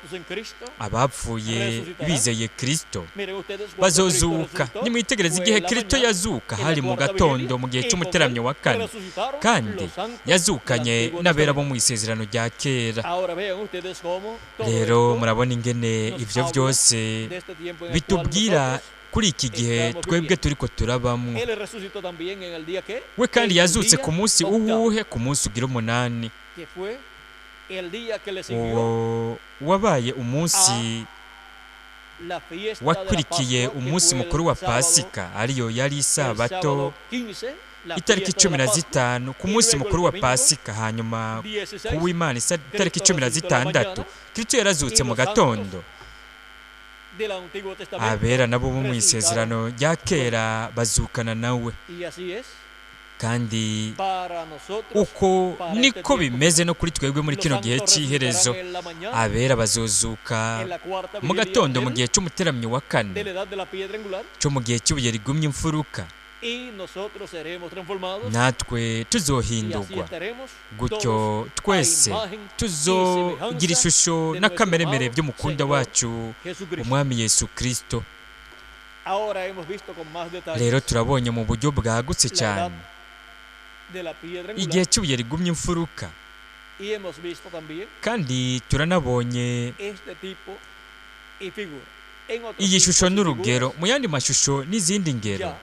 abapfuye bizeye Kristo bazozuka. Nimwitegereze igihe Kristo yazuka, hari mu gatondo mu gihe cy'umuteramyi wa kane, kandi yazukanye n'abera bo mu isezerano rya kera. Rero murabona ingene ibyo byose bitubwira kuri iki gihe twebwe turiko turabamwo. We kandi yazutse ku munsi uwuhe? Ku munsi ugira 8. Uwo wabaye umunsi wakurikiye umunsi mukuru wa Pasika, ariyo yari isabato itariki 15 ku munsi mukuru wa Pasika. Hanyuma kuw'Imana itariki 16 Kristo yarazutse mu gatondo. Abera nabo bo mu isezerano rya kera bazukana nawe. Kandi uko niko bimeze no kuri twebwe muri kino gihe cy'iherezo. Abera bazozuka mu gatondo mu gihe cy'umuteramyi wa kane cyo mu gihe cy'ibuye rigumye imfuruka, natwe tuzohindurwa. Gutyo twese tuzogira ishusho n'akameremere by'umukunda wacu Umwami Yesu Kristo. Rero turabonye mu buryo bwagutse cyane igihe cy'ibuye rigumye imfuruka, kandi turanabonye iyi shusho n'urugero. Mu yandi mashusho n'izindi ngero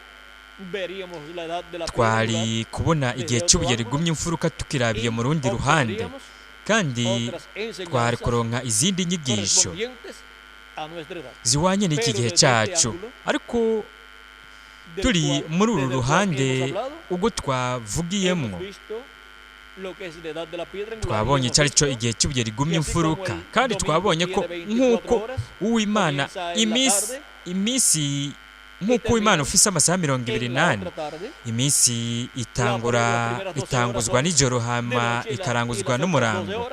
twari kubona igihe cy'ibuye rigumye imfuruka tukirabiye mu rundi ruhande, kandi twari kuronka izindi nyigisho ziwanye n'iki gihe cyacu. Ariko turi muri uru ruhande ubwo twavugiyemo, twabonye icyo ari cyo igihe cy'ibuye rigumye imfuruka, kandi twabonye ko nk'uko Uwimana iminsi nk'uko Uwimana ufise amasaha 24, iminsi itanguzwa nijoro hama ikaranguzwa n'umurango.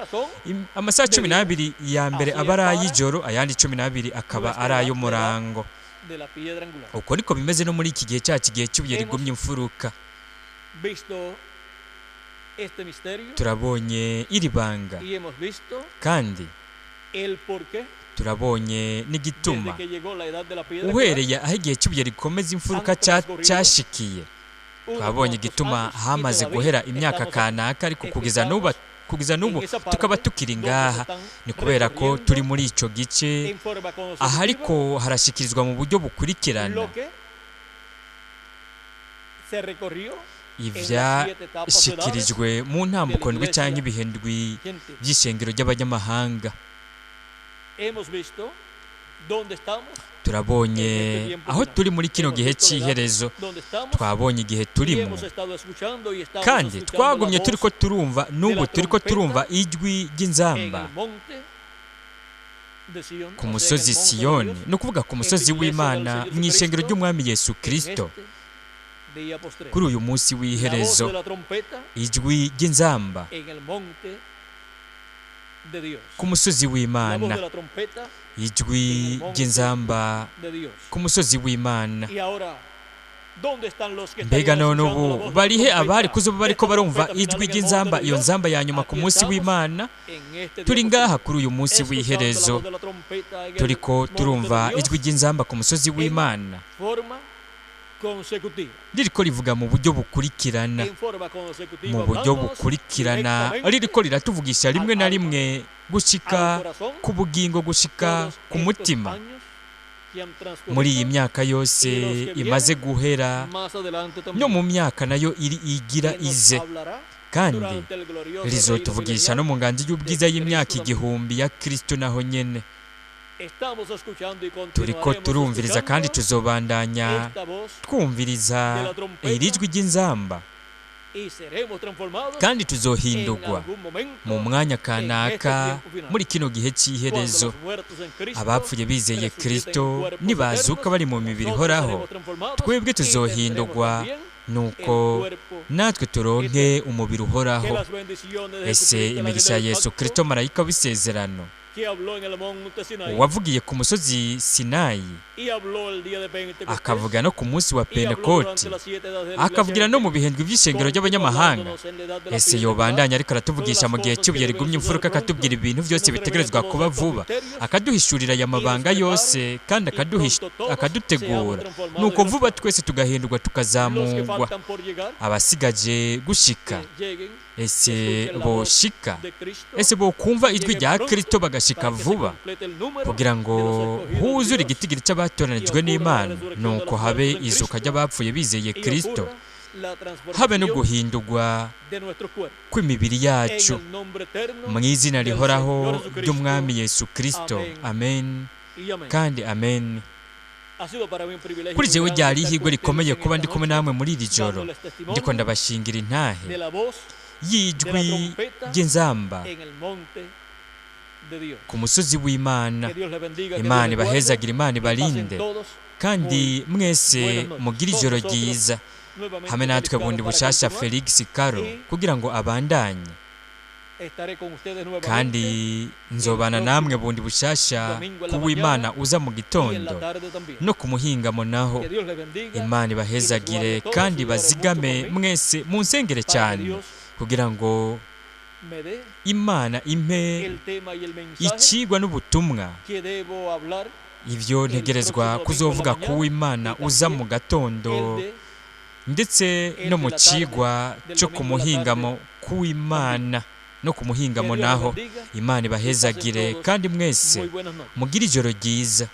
Amasaha 12 ya mbere aba ari ay'ijoro, ayandi 12 akaba ari ay'umurango. Uko niko bimeze no muri iki gihe cyacu, igihe cy'ibuye rigumye imfuruka. Turabonye iri banga, kandi turabonye n'igituma uhereye aho igihe cy'ibuye rikomeza imfuruka cyashikiye. Twabonye igituma hamaze guhera imyaka kanaka, ariko kugeza n'ubu tukaba tukiri ngaha. Ni kubera ko turi muri icyo gice aha, ariko harashyikirizwa mu buryo bukurikirana Ivyashikirijwe mu ntambuko ndwi canke ibihe ndwi by'ishengero ry'abanyamahanga. Hemos visto dónde estamos, Turabonye aho turi muri kino gihe cy'iherezo. dónde estamos, Twabonye igihe y turimo, hemos estado escuchando y estamos kandi escuchando la twagumye voz turiko turumva, n'ubu turiko turumva ijwi en ry'inzamba el monte de Sion, ku o sea, en el musozi monte de Siyoni, Dios, ni ukuvuga ku musozi w'Imana mu ishengero ry'Umwami Yesu en Kristo este día postrero. kuri uyu munsi La voz w'iherezo. de la trompeta Ijwi ry'inzamba en el monte de Dios. ku musozi La voz w'Imana. de la trompeta Ijwi ry'inzamba de Dios. ku musozi w'Imana. Y ahora, ¿dónde están los que Mbega estarían none escuchando la ubu voz de la barihe abari trompeta? kuzoba bariko Esta barumva trompeta final ijwi en el monte ry'inzamba, de iyo Dios? nzamba ya nyuma ku Aquí munsi estamos w'Imana? en este día Turi postrero, ngaha kuri uyu munsi escuchando la w'iherezo, voz de la trompeta en el turiko monte de turumva Dios ijwi ry'inzamba ku musozi w'Imana forma consecutiva. ririko rivuga mu buryo bukurikirana, En forma consecutiva, mu buryo hablándonos bukurikirana, directamente ririko riratuvugisha rimwe na rimwe gushika al corazón ku bugingo, gushika todos ku estos mutima. años que han transcurrido, Muri iyi myaka yose imaze guhera, más adelante también, no mu myaka nayo iri igira que nos ize, hablará kandi durante el glorioso reino rizotuvugisha no milenial. mu nganji y'ubwiza y'imyaka 1000 ya Kristo naho nyene. Estamos escuchando y Turiko continuaremos turumviriza kandi escuchando tuzobandanya esta voz twumviriza iri jwi ry'inzamba, y seremos transformados kandi en tuzohindurwa algún momento mu mwanya kanaka muri kino gihe cuando cy'iherezo. los muertos en Cristo Abapfuye bizeye resuciten en Kristo cuerpos nibazuka eternos, bari mu mibiri nosotros ihoraho, seremos transformados twebwe y tendremos tuzohindurwa, también nuko el cuerpo. natwe turonke umubiri Que uhoraho. las bendiciones de Ese Jesucristo, el ángel imigisha ya del Yesu pacto, Kristo, marayika w'isezerano, que habló en el monte Sinaí wavugiye ku musozi Sinayi, y habló el día de Pentecostés akavuga no ku munsi wa y habló Pentekoti, durante las siete edades de la akavugira iglesia no mu bihe ndwi by'ishengero continuó ry'abanyamahanga, hablándonos en la edad de la ese piedra yobandanya ariko aratuvugisha todas mu las gihe cosas que cy'ibuye deben rigumye imfuruka, suceder pronto, akatubwira ibintu byose nos revela bitegerezwa todos kuba estos vuba, misterios akaduhishurira aya mabanga prepare yose, kandi y pronto todos akadutegura, seamos transformados nuko y vuba twese tugahindurwa, los que tukazamurwa. faltan por llegar, Abasigaje gushika, que lleguen ese escuchen la voz boshika, de Cristo ese bokumva ijwi lleguen rya pronto Kristo bagashika para que se vuba, complete el número kugira ngo de los escogidos de huzure Dios igitigiri cy'abatoranijwe y ocurra la n'Imana, resurrección de nuko los habe muertos en izuka Cristo ry'abapfuye bizeye y Kristo, ocurra la habe no transformación guhindurwa de nuestro cuerpo kw'imibiri en yacu el nombre eterno mu izina del rihoraho Señor Jesucristo. ry'Umwami Yesu Kristo. Amen. Amen Y amén. kandi amen. Ha sido para mí un privilegio Kuri muy jewe grande ryari estar ihirwe con ustedes rikomeye en kuba esta ndi kumwe noche, namwe muri iri joro, dándoles ndiko testimonio ndabashingira intahe de la voz y'ijwi ry'inzamba en el monte de Dios. ku musozi w'Imana. Que Dios les bendiga, que Dios Imana les guarde ibahezagira, Imana y pasen ibarinde, todos kandi mwese buenas noches. mugire Con ijoro nosotros ryiza. nuevamente Hamwe natwe Félix bundi Caro para bushasha continuar. Felix Caro Y kugira ngo abandanye, Estaré con ustedes nuevamente kandi nzobana namwe bundi bushasha domingo en la ku w'Imana mañana uza mu y en la gitondo tarde también. no ku muhingamo naho. Que Dios les bendiga Imana ibahezagire kandi bazigame mwese, munsengere para que cyane Dios kugira ngo me dé Imana impe el tema y el mensaje icigwa n'ubutumwa que debo hablar ibyo ntegerezwa kuzovuga ku w'Imana uza mu gatondo, el de ndetse no mu cigwa cyo ku muhingamo ku w'Imana no ku Que muhingamo Dios les naho. bendiga. Imana ibahezagire kandi mwese Muy buenas noches. mugire ijoro ryiza.